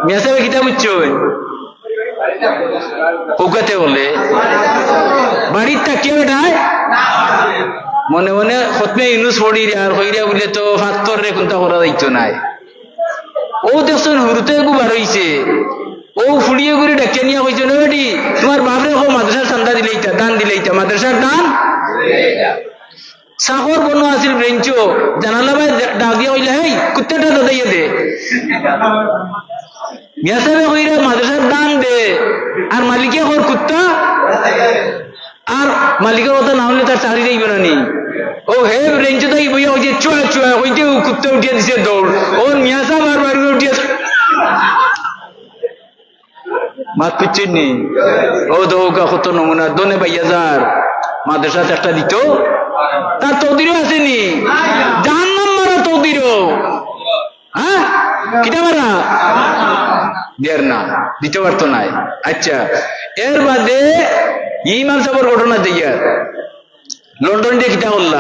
মিয়া সাবে কিতা বুঝছইন? কউক্কা তে অকলে? বাড়িত থাকিয়া বেটায় মনে মনে খতমে ইউনুস পড়িরা আর কইরা বুলে, "তো ফাত্তররে কুন্তা করা যাইতো নায়।" অউ দেখছইন হুরুতে এগু বার অইছে, অউ ফুড়ি এগুরে ডাকিয়া নিয়া কইছে, "ও বেটি, তুমার বাপরে কও মাদ্রাসার চান্দা দিলাইতা, দান দিলাইতা, মাদ্রাসার দান।" চাকর বনো আছিল বেরেঞ্চো, জানালা বায় ডাক দিয়া কইলা, "হেই, কুত্তাটা দৌড়াইয়া দে।" মিয়া সাবে কইরা মাদ্রাসার দান দে, আর মালিকে কর কুত্তা, আর মালিকর কথা না হুনলে তার চাকরি যাইবো না নি? অউ হে বেরেঞ্চো তাই বইয়া কইছে, "চুয়া, চুয়া", কইতে অউ কুত্তা উঠিয়া দিছে দৌড়। অউ মিয়া সাব আর বারবার উঠিয়া মাত বুঝছইন নি? অউ দেখউক্কা কত নমুনা, দনে বাইয়া যার, মাদ্রাসাত একটা দিতো, তার তকদিরো আছে নি? জাহান্নাম মারা তকদিরো। হ্যাঁ? কিতা মারা? দের না, দিতো পারতো নায়। আচ্ছা, এর বাদে ইমাম সাবর ঘটনা দেখিয়ার। লন্ডন দিয়া কিতা করলা?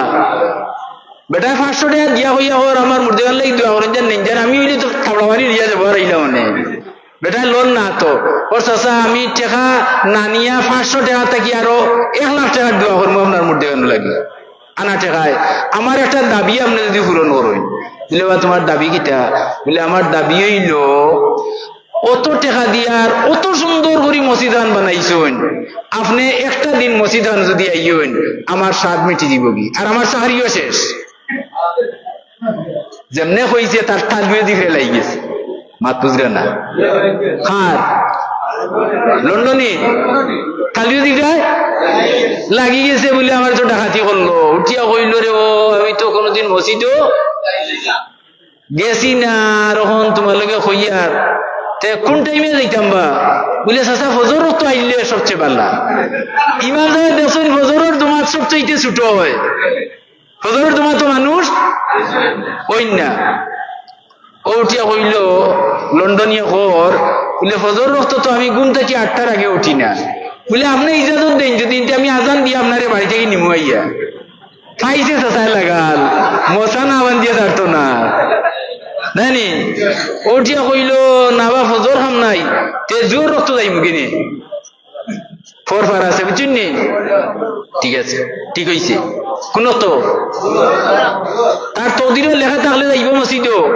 বেটায় পাঁচশো টেকা দিয়া কইয়া কর, "আমার মুর্দেগার লাগি দোয়া করইন যান, নিন যান, আমি অইলে তো থাবড়া মারি দিয়া যাবো, আর আইলাম মানে।" বেটায় লড় না তো। "ও চাচা, আমি টেকা না নিয়া পাঁচশো টেকা থাকি আরো এক লাখ টেকার দোয়া করমু আপনার মুর্দে খানো লাগি। আনা টেকায় আমার একটা দাবি আপনে যদি পূরণ করইন।" বুলে, "বা, তুমার দাবি কিতা?" বুলে, "আমার দাবি অইলো, অত টেকা দিয়া আর অত সুন্দর করি মসজিদ খান বানাইছইন, আপনে একটা দিন মসজিদ খানো যদি আইয়ইন, আমার স্বাদ মিটি দিবোগি, আর আমার সাহারিও শেষ।" যেমনে কইছে, তার তালুয়ে দি ফেলাই গেছে। মাত বুঝরা না? কার? লন্ডনি? তালুয়ে দি যায়? লাগি গেছে বুলে আমার তো ডাকাতি করলো। উঠিয়া কইলো, "রে ও, আমি তো কোনোদিন মসজিদও গেছি না, আর অখন তুমার লগে কইয়ার, তে কোন টাইমে যাইতাম বা?" বুলে, "চাচা, ফজর অক্ত আইলে সবচেয়ে ভালা। ইমাম সাবে দেখছইন, ফজরর জমাত সবচাইতে ছোট অয়।" ফজরর জমাতো মানুষ অইন না। অউ উঠিয়া কইলো, লন্ডনিয়ে কর, বুলে, "ফজরর অক্ত তো আমি ঘুম থাকি আটটার আগে উঠি না।" বুলে, "আপনে ইজাজত দেইন, যদি ইনতে আমি আজান দিয়া আপনারে বাড়ি থাকি নিমু আইয়া।" পাইছে চাচায় লাগাল, মশা না বান্ধিয়া ছাড়তো না। নায় নি? অউ উঠিয়া কইলো, "না বা, ফজর কাম নাই, তে জোহরর অক্ত যাইমু কিনে?" ফর ফার আছে, বুঝছইন নি? ঠিক আছে, ঠিক অইছে। কোন তো? তার তকদিরো লেখা থাকলে যাইবো মসজিদো,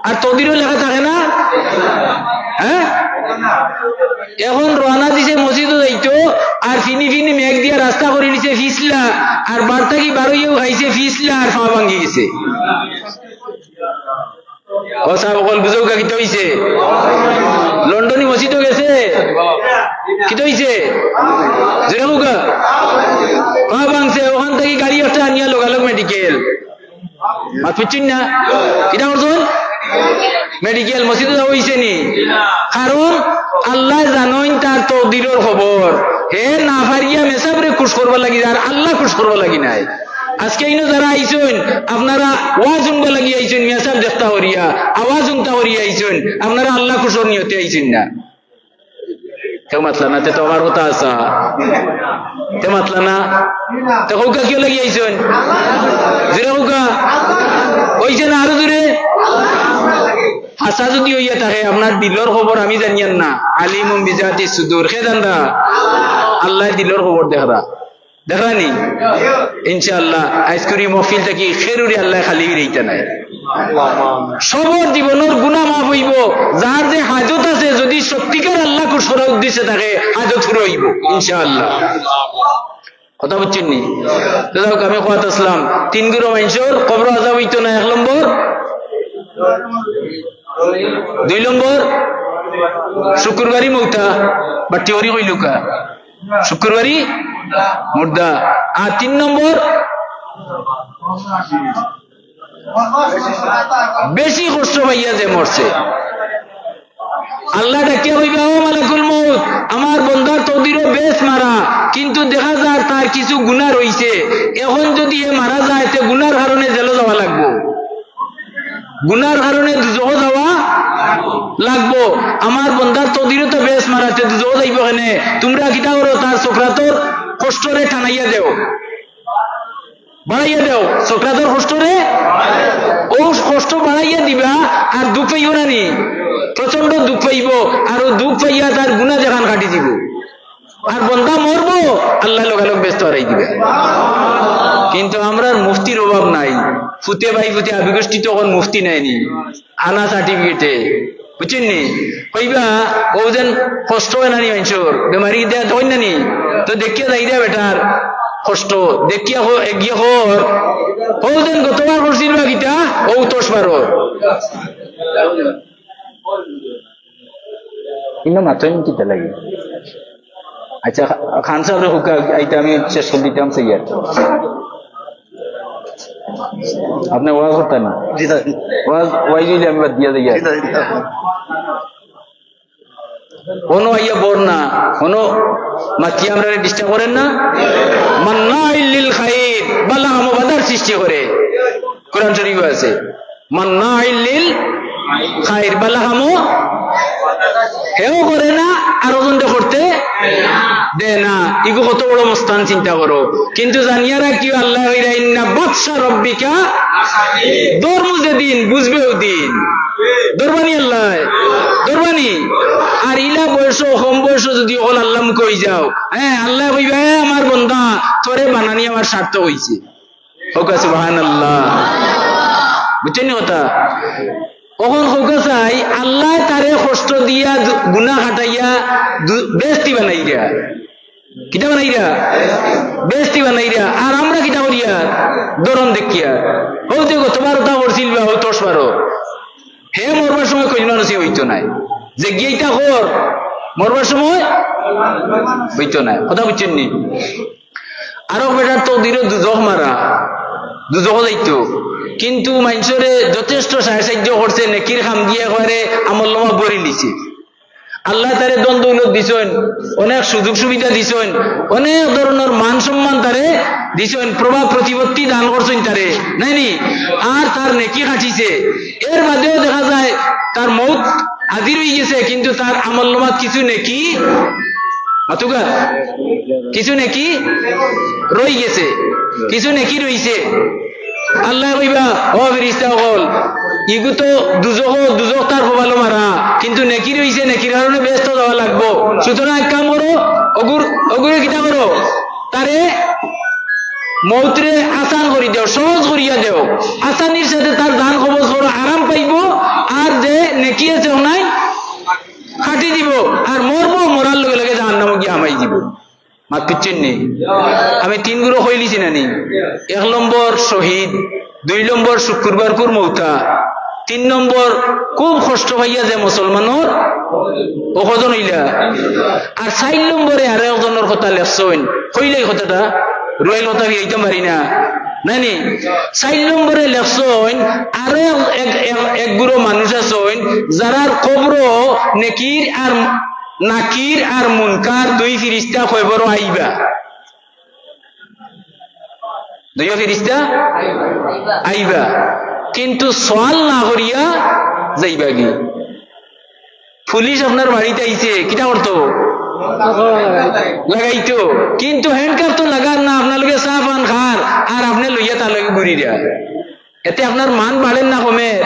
আর তকদিরো লেখা থাকে না, হ্যাঁ? অখন রওয়ানা দিছে মসজিদো যাইতো, আর ফিনি ফিনি মেঘ দিয়া রাস্তা করি নিছে ফিছলা, আর বার থাকি বারইয়াউ খাইছে ফিছলা, আর পা ভাঙ্গি গেছে। ও সাব অকল বুঝউক্কা কিতা অইছে? লন্ডনি মসজিদো গেছে, কিতা অইছে? জোরে কউক্কা। পা ভাঙছে, অখান থাকি গাড়ি একটা আনিয়া লগালগ মেডিকেল। মাত বুঝছইন না? কিতা করছইন? মেডিকেল। মসজিদো যাওয়া অইছে নি? কারণ আল্লায় জানইন তার তকদিরর খবর। হে না পারিয়া মেসাবরে খুশ করবার লাগি, আর আল্লা খুশ করবার লাগি নায়। আজকে ইনো যারা আইছইন, আপনারা ওয়াজ হুনবার লাগি আইছইন, মেসাব দেখতা করিয়া, আওয়াজ হুনতা করিয়া আইছইন, আপনারা আল্লা খুশর নিয়তে আইছইন না। কেউ মাতলা না, তে তো আমার কথা আছা। তে মাতলা না, তে কউক্কা কিওর লাগি আইছইন? জোরে কউক্কা। অইছে না, আরো জোরে। আছা যদি অইয়া থাকে, আপনার দিলর খবর আমি জানিয়ার না। আলিমুম বিজাতি সুদূর, কে জানরা? আল্লায় দিলর খবর দেখরা। দেখরা নি? ইনশাআল্লাহ, আইজকুর ই মহফিল থাকি কেউরে আল্লায় খালি ফিরাইতা নায়। সবর জীবনর গুনা মাফ অইবো। যার যে হাজত আছে, যদি সত্যিকার আল্লা খুশ করার উদ্দেশ্যে থাকে, হাজত পুরা অইবো, ইনশাআল্লাহ। কথা বুঝছইন নি? তো যাউক, আমি কওয়াত আছলাম, তিন গুরু মানষর কবরো আজাব অইতো না, এক নম্বর, দুই নম্বর, শুক্রবারি মউতা, বাট্টি করি কইলউক্কা। শুক্রবারি মুর্দা। আর তিন নম্বর, বেশি কষ্ট পাইয়া যে মরছে। আল্লায় ডাকিয়া কইবা, "ও মালাকুল মউত, আমার বন্দার তকদিরো বেহেস্ত মারা, কিন্তু দেখা যার তার কিছু গুনা রইছে। অখন যদি হে মারা যায়, তে গুনার কারণে জেলো যাওয়া লাগবো।" গুনার কারণে দুজখো যাওয়া লাগবো। আমার বন্দার তকদিরো তো বেহেস্ত মারা, তে দুজখো যাইবো কেনে? তুমরা কিতা করো, তার সকরাতর কষ্টরে টানাইয়া দেও, বাড়াইয়া দেও, সকরাতর কষ্টরে। অউ কষ্ট বাড়াইয়া দিবা, আর দুখ পাইবো না নি? প্রচণ্ড দুখ পাইবো, আর অউ দুখ পাইয়া তার গুনা যেখান কাটি দিবো। আর বন্দা মরবো, আল্লায় লগালগ বেহেস্তো হারাই দিবা। কিন্তু আমরার মুফতির অভাব নাই। ফুতে ভাই ফুতে আবিগোষ্ঠী তো অখন মুফতি নায় নি, আনা সার্টিফিকেটে, বুঝছইন নি? কইবা, "অউ যেন কষ্ট অয় না নি মানষর, বেমারি দেয় তখন না নি, তো দেখিয়া যাই দে বেটার কষ্ট, দেখিয়া হ-, এগিয়ে হর, অউ যেন গতবার করছিল বা কিতা, অউ তস বারো।" ইনো মাতইন কিতা লাগি? আচ্ছা, খা-, খান সাবরে কউক্কা, আইতা আমি শেষ করি দিতাম চাইয়ার। আপনে ওয়াজ করতা নি? জি, স্যার। ওয়াজ, ওয়াজ অইলে আমি বাদ দিয়া যাইয়ার। জি, স্যার। অনো আইয়া বর না, অনো মাতিয়া আমরারে disturb করের না। মান্নাইল লিল খাইর, বালা কামো বাধার সৃষ্টি করে। কোরআন শরীফো আছে। মান্নাইল লিল খাইর, বালা কামো হেও করে না, আর অজনটা করতে দেয় না। ইগু কত বড় মস্তান, চিন্তা করো। কিন্তু জানিয়া রাখিও, আল্লায় কইরা, "ইন্না বাতশা রব্বিকা", ধরমু যেদিন, বুঝবে অউ দিন। ধরবানি আল্লায়, ধরবানি। আর ইলা বয়সো, কম বয়সো যুদি অকল আল্লার মুখো অইযাও, হ্যাঁ, আল্লায় কইবা, "এ আমার বন্দা, তোরে বানানি আমার সার্থক অইছে।" কউক্কা সুবহানাল্লাহ। বুঝছইন নি কথা? অখন কউক্কা চাই, আল্লায় তারে কষ্ট দিয়া, দু-, গুনা খাটাইয়া দু-, বেহেস্তি বানাইরা। কিতা বানাইরা? বেহেস্তি বানাইরা। আর আমরা কিতা করিয়ার? ধরন দেখিয়ার। অউ যে গতবার অতা করছিল বা, অউ তস বারো। হে মরবার সময় কইজমানসি অইতো নায়। যেগিয়ে ইতা কর, মরবার সময় অইতো নায়। কথা বুঝছইন নি? আরক বেটার তকদিরো দুজখ মারা, দুজখো যাইতো। কিন্তু মানষরে যথেষ্ট সাহায্য করছে, নেকির কাম দিয়া একবারে আমলনামা ভরিলিছে। আল্লায় তারে ধন দৌলত দিছইন, অনেক সুযোগ সুবিধা দিছইন, অনেক ধরনর মান সম্মান তারে দিছইন, প্রভাব প্রতিপত্তি দান করছইন তারে, নায় নি? আর তার নেকি কাটিছে। এর বাদেও দেখা যায় তার মউত হাজির অইগেছে, কিন্তু তার আমলনামাত কিছু নেকি, মাতুক্কা, কিছু নেকি রইগেছে, কিছু নেকি রইছে। আল্লায় কইবা, "ও ফিরিস্তা অকল, ইগু তো দুজখো, দুজখ তার কপালো মারা, কিন্তু নেকি রইছে, নেকির কারণে বেহেস্তো যাওয়া লাগবো। সুতরাং এক কাম করো, অগুর, অগুরে কিতা করো, তারে মউতরে আসান করি দেও, সহজ করিয়া দেও, আসানির সাথে তার জান কবজ করো, আরাম পাইবো, আর যে নেকি আছে অনাই কাটি দিবো, আর মরবো, মরার লগে লগে জাহান্নামো গিয়া হামাই দিবো।" মাত বুঝছইন নি? আমি তিন গুরু কইলিছি না নি? এক নম্বর শহীদ, দুই নম্বর শুক্রবারকুর মউতা, তিন নম্বর খুব কষ্ট পাইয়া যে মুসলমানর অউ কয়জন অইলা। আর চাইর নম্বরে আরো একজনর কথা লেখছইন, কইলে ই কথাটা, রুয়াইল কথা ফিরাইতাম পারি না, নায় নি? চাইর নম্বরে লেখছইন, আরো এক, এক, এক গুরু মানুষ আছইন, যারার কবরো নেকির আর নাকির আর মুনকার দুই ফিরিস্তা কয়বরো আইবা। দুইও ফিরিস্তা আইবা, কিন্তু সওয়াল না করিয়া যাইবাগি। পুলিশ আপনার বাড়িত আইছে, কিতা করতো? লাগাইতো। কিন্তু handcuff তো লাগার না, আপনার লগে চা পান খার, আর আপনে লইয়া তার লগে ঘুরিরা। এতে আপনার মান বাড়ের না কমের?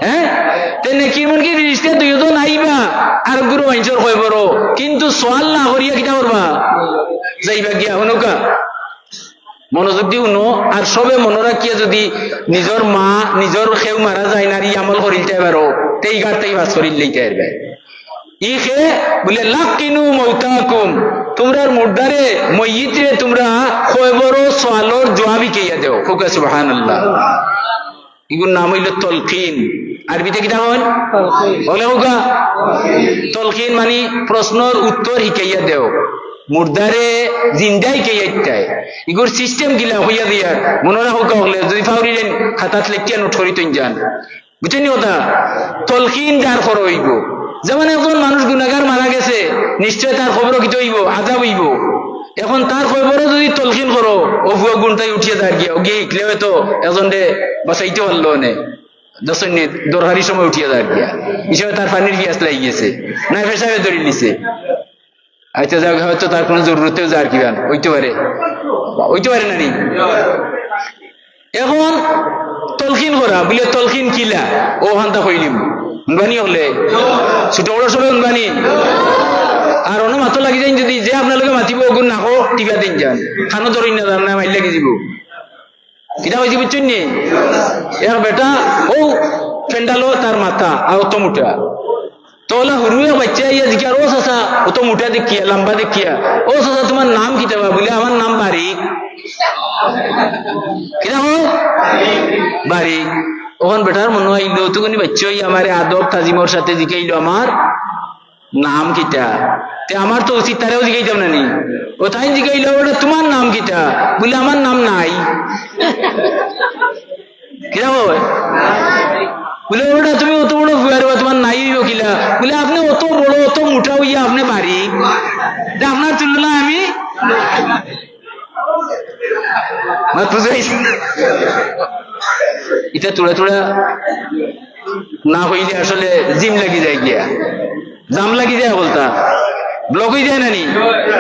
হ্যাঁ? তে নেকির মুনকির ফিরিস্তা দুইজন আইবা, আর গুরু মানষর কয়বরো, কিন্তু সওয়াল না করিয়া কিতা করবা? যাইবা গিয়া, হুনউক্কা। মনোযোগ দি হুনো, আর সবে মনো রাখিয়া যুদি নিজর মা, নিজর কেউ মারা যায় না, আর ই আমল করিলতায় পারো, তে ই ঘাট থাকি পাস করিলাইতায় পারবায়। ই কে বুলে, "লাক্কিনু মাওতাকুম", তুমরার মুর্দারে, মইয়িতরে তুমরা কয়বরো সওয়ালর জুয়াব হিকাইয়া দেও। কউক্কা সুবহানাল্লাহ। ইগুর নাম অইলো তলকিন। আরবিতে কিতা কইন? তলকিন। অকলে কউক্কা। তলকিন মানি প্রশ্নর উত্তর হিকাইয়া দেও। মুর্দারে জিন্দা হিকাইয়া দিতায়। ইগুর system কিলা কইয়া দিয়ার। মনো রাখউক্কা অকলে, যুদি পাউরিলাইন খাতাত লেখিয়া নোট করি থইন যান। বুঝছইন নি কথা? তলকিন যার করা অইবো। যেমন একজন মানুষ গুনাগার মারা গেছে, নিশ্চয় তার কবরো কিতা অইবো? আজাব অইবো। এখন তার কবরো যুদি তলকিন করো, অউ পুয়া গুনটাই উঠিয়া যার গিয়া, অউ গিয়া হিকলে অয়তো একজনরে বাঁচাইতে পারলো অনে। দেখছইন নি, দরকারি সময় উঠিয়া যার গিয়া। ই সময় তার পানির পিয়াস লাগি গেছে, নায় পেশাবে ধরিলিছে। আচ্ছা, যাউক, অয়তো তার কুনু জরুরতেও যার কিবা, অইতে পারে, অইতে পারে না নি? এখন তলকিন করা, বুলে তলকিন কিলা, অউ হান্তা কইলিমু। হুনবানি অকলে? ছুটো বড়ো সবে হুনবানি? আর অনো মাতো লাগি যাইন যুদি, যে আপনার লগে মাতিবো, অগুর নাকো টিপা দিন যান। কানো ধরইন না, যার না মাইর লাগি যিবো। কিতা কইছি বুঝছইন নি? এক বেটা, অউ পেন্ডালো তার মাথা, আর অত মুটা। তে অলা হুরু এক বাইচ্চা আইয়া জিকার, "ও চাচা, অত মুটা দেখিয়া, লাম্বা দেখিয়া, ও চাচা, তুমার নাম কিতা বা?" বুলে, "আমার নাম বারিক।" কিতা কয়? বারিক। অখন বেটার মনো আইলো, অতখানি বাইচ্চা আইয়া আমারে আদব তাজিমর সাথে জিকাইলো, "আমার নাম কিতা?" তে আমার তো উচিত তারেও জিকাইতাম না নি? অউ তাইন জিকাইলো, "ও বেটা, তুমার নাম কিতা?" বুলে, "আমার নাম নাই।" কিতা কয়? বুলে, "ও বেটা, তুমি অত বড়ো পুয়ারে বা, তুমার নাই অইবো কিলা?" বুলে, "আপনে অত বড়ো, অত মুটা অইয়া আপনে বারিক, তে আপনার তুলনায় আমি।" মাত বুঝাইছি? ইতা থুড়া থুড়া না অইলে আসলে জিম লাগি যায় গিয়া। জাম লাগি যায় বলতা। ব্লক অই যায় না নি?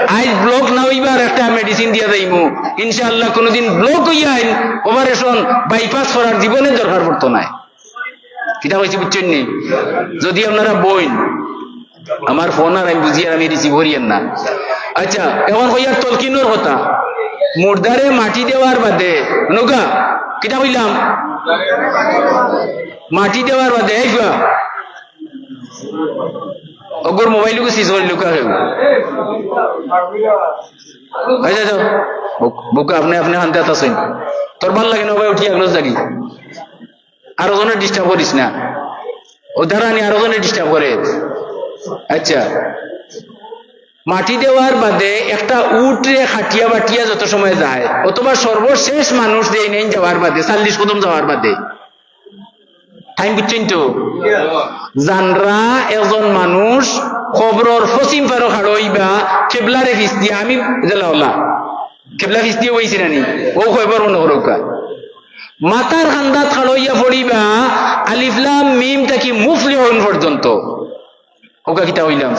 আইজ ব্লক না অইবার একটা মেডিসিন দিয়া যাইমু। ইনশাআল্লাহ কুনুদিন ব্লক অইয়া আইন, operation, bypass করার জীবনে দরকার পড়তো নায়। কিতা কইছি বুঝছইন নি? যদি আপনারা বইন, আমার ফোন আর আমি বুঝি আর আমি রিসিভ করিয়ার না। আচ্ছা, এখন কইয়ার তলকিনর কথা। মুর্দারে মাটি দেওয়ার বাদে, নৌকা, কিতা কইলাম? মাটি দেওয়ার বাদে, এই গুয়া। অগর মোবাইল সিজ করিল কা কেউ। আচ্ছা, আচ্ছা। বুক-, বুকে আপনে, আপনে হানতে আছইন। তোর ভালা লাগে না ভাই, উঠি আগলো জাগি। আরো জনে ডিস্টার্ব করিস না। ও দাঁড়ানি আরো জনে ডিস্টার্ব করে। আচ্ছা, মাটি দেওয়ার বাদে একটা উটরে খাটিয়া বাটিয়া যত সময় যায়, অথবা সর্বশেষ মানুষ যে নেই যাওয়ার বাদে, চল্লিশ কদম যাওয়ার বাদে, টাইম বুঝছইন তো? জানরা একজন মানুষ কবরর পশ্চিম পারো খাড়ো অইবা, কেবলারে ফিস দিয়া, আমি জেলা ওলা। কেবলা ফিস দিয়া অইছি না নি? ও কয়বার মনে করো কা। মাথার কান্দাত খাড়ো অইয়া পড়িবা, আলিফ লাম মিম থাকি মুফলিহুন পর্যন্ত। ওকা কিতা কইলাম?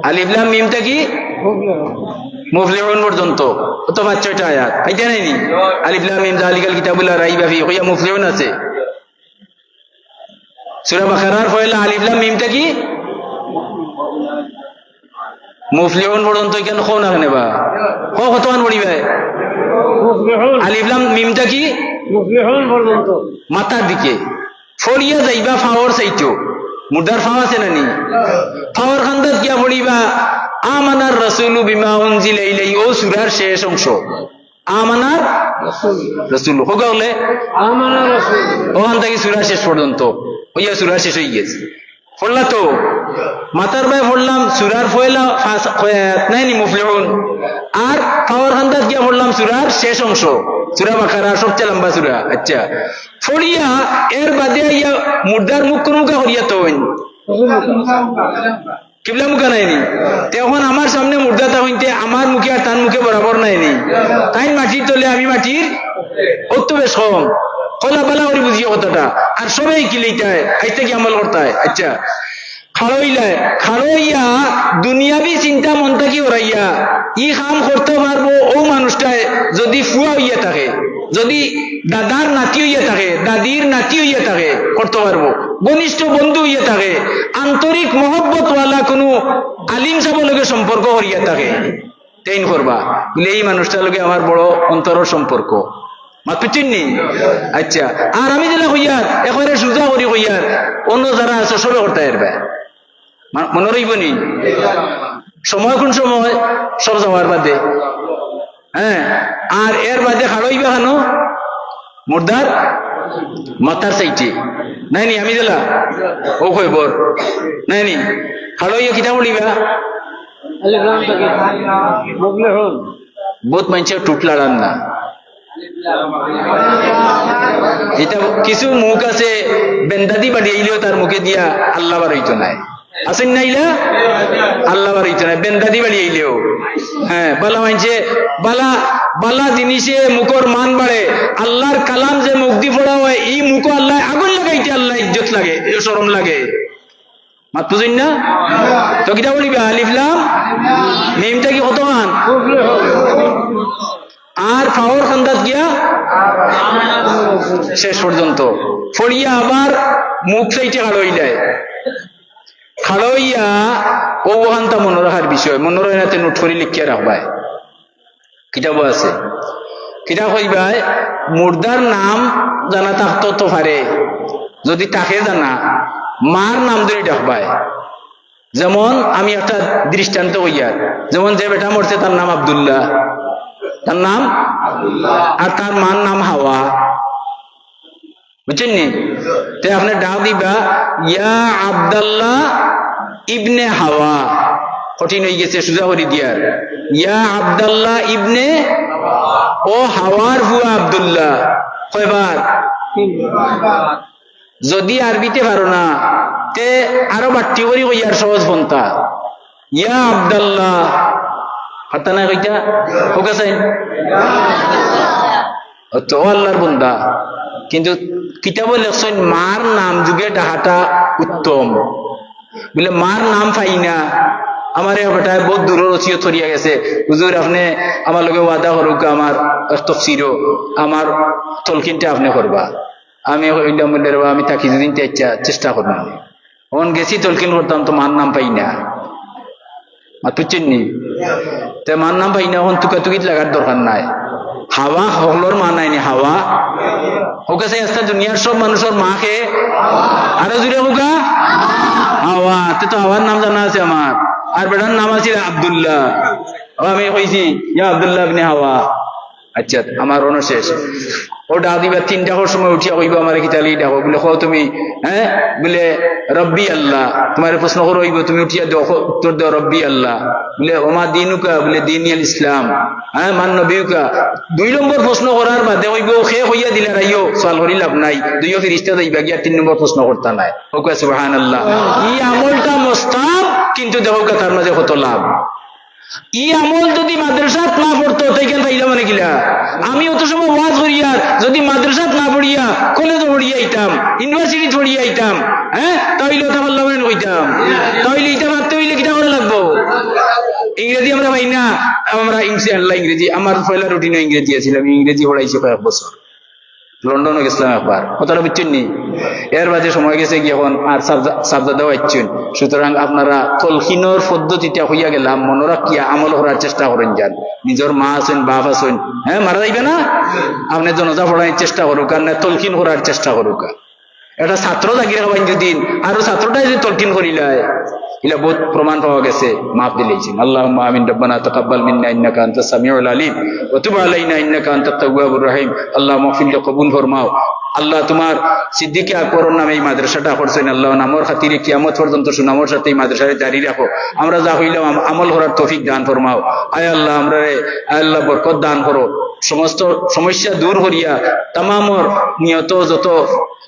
আলিফ লাম মিম থাকি মুফলিহুন পর্যন্ত। অত পাঁচ ছয়টা আয়াত। আইতা নাই নি? আলিফ লাম মিম যালিকাল কিতাবু লা রাইবা ফি, কইয়া মুফলিহুন আছে। সূরা বাকারার পয়লা আলিফ লাম মিম থাকি মুফলিহুন পর্যন্ত। ইখান কও না কেনে বা? কও কতখান পড়িবায়? মুফলিহুন। আলিফ লাম মিম থাকি মুফলিহুন পর্যন্ত। মাথার দিকে। পড়িয়া যাইবা পাওর সাইডো। মুর্দার পাও আছে না নি? পাওর কান্দাত গিয়া পড়িবা, আমানার রাসূলু বিমা উনজিলা ইলাইহি, ও সূরার শেষ অংশ। আমানার রাসূল। রাসূল। কউক্কা অকলে? আমানার রাসূল। ওখান থাকি সূরা শেষ পর্যন্ত। অইয়া সূরা শেষ অইগেছে। পড়লা তো? মাথার বায় পড়লাম সূরার পয়লা পাঁচ, কয় আয়াত নাই নি মুফলিহুন? আর পাওর কান্দাত গিয়া পড়লাম সূরার শেষ অংশ। সূরা বাকারা, সবচেয়ে লম্বা সূরা। আচ্ছা। পড়িয়া এর বাদে আইয়া মুর্দার মুখ কুনমুখা করিয়া থইন। কিবলা মুখা নাই নি? তে এখন আমার সামনে মুর্দা থাকইন তে আমার মুখে আর তান মুখে বরাবর নাই নি? তাইন মাটির তলে, আমি মাটির, অত বেশ কম। কইলা বালা করি বুঝিও কথাটা। আর সবে কিলাইতায়, আইজ থাকি আমল করতায়। আচ্ছা, খাড়ইলায়, খাড়ইয়া দুনিয়াবি চিন্তা মন থাকি হরাইয়া, ই কাম করতে পারবো ও মানুষটায় যদি ফুয়া অইয়া থাকে, যদি দাদার নাতি অইয়া থাকে, দাদির নাতি অইয়া থাকে, করতে পারবো। ঘনিষ্ঠ বন্ধু অইয়া থাকে, আন্তরিক মহব্বতওয়ালা কুনু আলিম সাবর লগে সম্পর্ক করিয়া থাকে, তেইন করবা। বুলে, "এই মানুষটার লগে আমার বড় অন্তরর সম্পর্ক।" মাত বুঝছইন নি? আচ্ছা, আর আমি যেলা কইয়ার, একেবারে সুজা করি কইয়ার, অন্য যারা আছে সবে করতা পারবা। মা-, মনো রইবো নি? সময় কুন সময়? সব যাওয়ার বাদে। হ্যাঁ, আর এর বাদে খাড়ইবা কেনে? মুর্দার মাথার সাইডে। নাই নি, আমি দিলা? ও কইবর। নাই নি? খাড়ইয়া কিতা পড়িবা? আলিফ লাম থাকি। মুফলিহুন। বহুত মানষে টুট লাড়ার না। ইটা কিছু মুখ আছে, বেন্দাদি বাড়িয়াইলেও তার মুখে দিয়া আল্লাহ বার অইতো নায়। আছইন না ইলা? আল্লাহ বার অইতো নায়, বেন্দাদি বাড়িয়াইলেও। হ্যাঁ, বালা মানষে, বালা, বালা জিনিসে মুখর মান বাড়ে। আল্লাহর কালাম যে মুখ দি পড়া অয়, ই মুখো আল্লাহ আগুন লাগাইতে আল্লাহ ইজ্জত লাগে, শরম লাগে। মাত বুঝইন না? তো কিতা পড়িবা? আলিফ লাম মিম থাকি কতখান? আর পাওর কান্দাত গিয়া শেষ পর্যন্ত পড়িয়া আবার মুখ সাইডে খাড়ইলায়। খাড়ইয়া অউ অখানতা মনো রাখার বিষয়, মনো রয় না তে নোট করি লিখিয়া রাখবায়। কিতাবো আছে। কিতা কইবায়, মুর্দার নাম জানা থাকতো তো পারে, যদি থাকে জানা, মার নাম ধরি ডাকবায়। যেমন আমি একটা দৃষ্টান্ত কইয়ার, যেমন যে বেটা মরছে তার নাম আব্দুল্লাহ, তার নাম, আর তার মার নাম হাওয়া। বুঝছইন নি? তে আপনে ডাক দিবা, "ইয়া আব্দাল্লাহ ইবনে হাওয়া।" কঠিন অইগেছে, সুজা করি দিয়ার। "ইয়া আব্দাল্লাহ ইবনে, ও হাওয়ার ফুয়া আব্দুল্লাহ।" কয়বার? যদি আরবিতে পারো না, তে আরো বাট্টি করি কইয়ার সহজ পন্থা। ইয়া আব্দাল্লাহ। পারতা নায় কইতা? কউক্কা চাইন। অ তো, ও আল্লাহর বন্দা। কিন্তু কিতাবো লেখছইন, মার নাম যোগে ডাকাটা উত্তম। বুলে, মার নাম পাই না। আমারে বেটায় বহুত দূরর ওসিয়ত করিয়া গেছে, "হুজুর, আপনে আমার লগে ওয়াদা করউক্কা, আমার এক তফসিরো, আমার তলকিনটা আপনে করবা।" আমি কইলাম বুলে, "রে বা, আমি থাকি দুদিন তে ইচ্ছা চেষ্টা করমু।" অখন গেছি তলকিন করতাম, তো মার নাম পাই না। মাত বুঝছইন নি? তে মার নাম পাই না, অখন তুকাতুকিত লাগার দরকার নাই। হাওয়া হকলর মা নায় নি, হাওয়া। কউক্কা চাই, আস্তা দুনিয়ার সব মানুষর মা কে? আরো জুরে কউক্কা? হাওয়া। তে তো হাওয়ার নাম জানা আছে আমার। আর বেটার নাম আছিল আব্দুল্লাহ। ও আমি কইছি, "ইয়া আব্দুল্লাহ ইবনে হাওয়া।" আচ্ছা, আমার অনো শেষ। অউ ডাক দিবা তিনটা অর সময় উঠিয়া কইবো, "আমারে কিতা লাগি ডাকো?" বুলে, "কও তুমি, হ্যাঁ?" বুলে, "রব্বি আল্লাহ।" তুমারে প্রশ্ন করা অইবো, তুমি উঠিয়া দেও, ক-, উত্তর দেও, "রব্বি আল্লাহ।" বুলে, "ওমা দিনুকা?" বুলে, "দিনি আল ইসলাম।" হ্যাঁ, "মান নবিউকা?" দুই নম্বর প্রশ্ন করার বাদে কইবো, "কে কইয়া দিলা রাইও, সওয়াল করি লাভ নাই।" দুইও ফিরিস্তা যাইবা গিয়া, তিন নম্বর প্রশ্ন করতা নায়। কউক্কা সুবহানাল্লাহ। ই আমলটা মোস্তাহাব, কিন্তু দেখউক্কা তার মাঝে কত লাভ। ই আমল যুদি মাদ্রাসাত না পড়তো, তে ইখান পাইলাম মানে কিলা? আমি অত সময় ওয়াজ করিয়ার, যুদি মাদ্রাসাত না পড়িয়া, কলেজো পড়িয়া আইতাম, ইউনিভার্সিটিত পড়িয়া আইতাম, হ্যাঁ, তাইলে অতা পারলাম মানে কইতাম। তাইলে ইটা পারতে অইলে কিতা করা লাগবো? ইংরেজি আমরা পাই না, আমরা ইনশাআল্লাহ ইংরেজি, আমার পয়লা রুটিনও ইংরেজি আছিল, আমি ইংরেজি পড়াইছি কয়েক বছর। লন্ডনো গেছিলাম একবার, কথাটা বুঝছইন নি? এর বাদে সময় গেছে গিয়া অখন আর সাবজা-, সাবজাদাও আইছইন। সুতরাং আপনারা তলকিনর পদ্ধতিটা কইয়া গেলাম, মনো রাখিয়া আমল করার চেষ্টা করইন যান। নিজর মা আছইন, বাপ আছইন, হ্যাঁ, মারা যাইবা না? আপনে জনাজা পড়ানির চেষ্টা করউক্কা, আর না তলকিন করার চেষ্টা করউক্কা। একটা ছাত্র জাগি রাখবাইন যুদি, আর অউ ছাত্রটায় যুদি তলকিন করিলায়, ইলা বউত প্রমাণ পাওয়া গেছে, মাফ দিলাইছইন। আল্লাহুম্মা আমিন। রব্বানা তাকাব্বাল মিন্না ইন্নাকা আনতাস সামিউল আলিম, ওয়া তুব আলাইনা ইন্নাকা আনতাত তাওয়াবুর রহিম। আল্লাহ মাহফিলটা কবুল ফরমাও। আল্লাহ তুমার সিদ্দিকে আকবরর নামে ই মাদ্রাসাটা করছইন, আল্লাহ নামর খাতিরে কিয়ামত পর্যন্ত সুনামর সাথে ই মাদ্রাসারে জারি রাখো। আমরা যা কইলাম আম-, আমল করার তৌফিক দান ফরমাও। আয় আল্লাহ আমরারে, আয় আল্লাহ বরকত দান করো। সমস্ত সমস্যা দূর করিয়া তামামর নিয়ত যত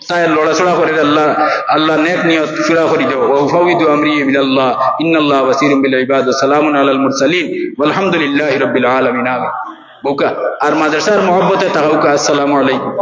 তাই লড়াচড়া করের আল্লাহ, আল্লাহ নেক নিয়ত পুরা করি দেও। ওয়া উফাউইদু আমরি ইলাল্লাহ, ইন্নাল্লাহ বাসিরুম বিল ইবাদ। ওয়া সালামুন আলাল মুরসালিন, ওয়ালহামদুলিল্লাহি রাব্বিল আলামিন। আমিন। কউক্কা, আর মাদ্রাসার মহব্বতে থাকউক্কা। আসসালামু আলাইকুম।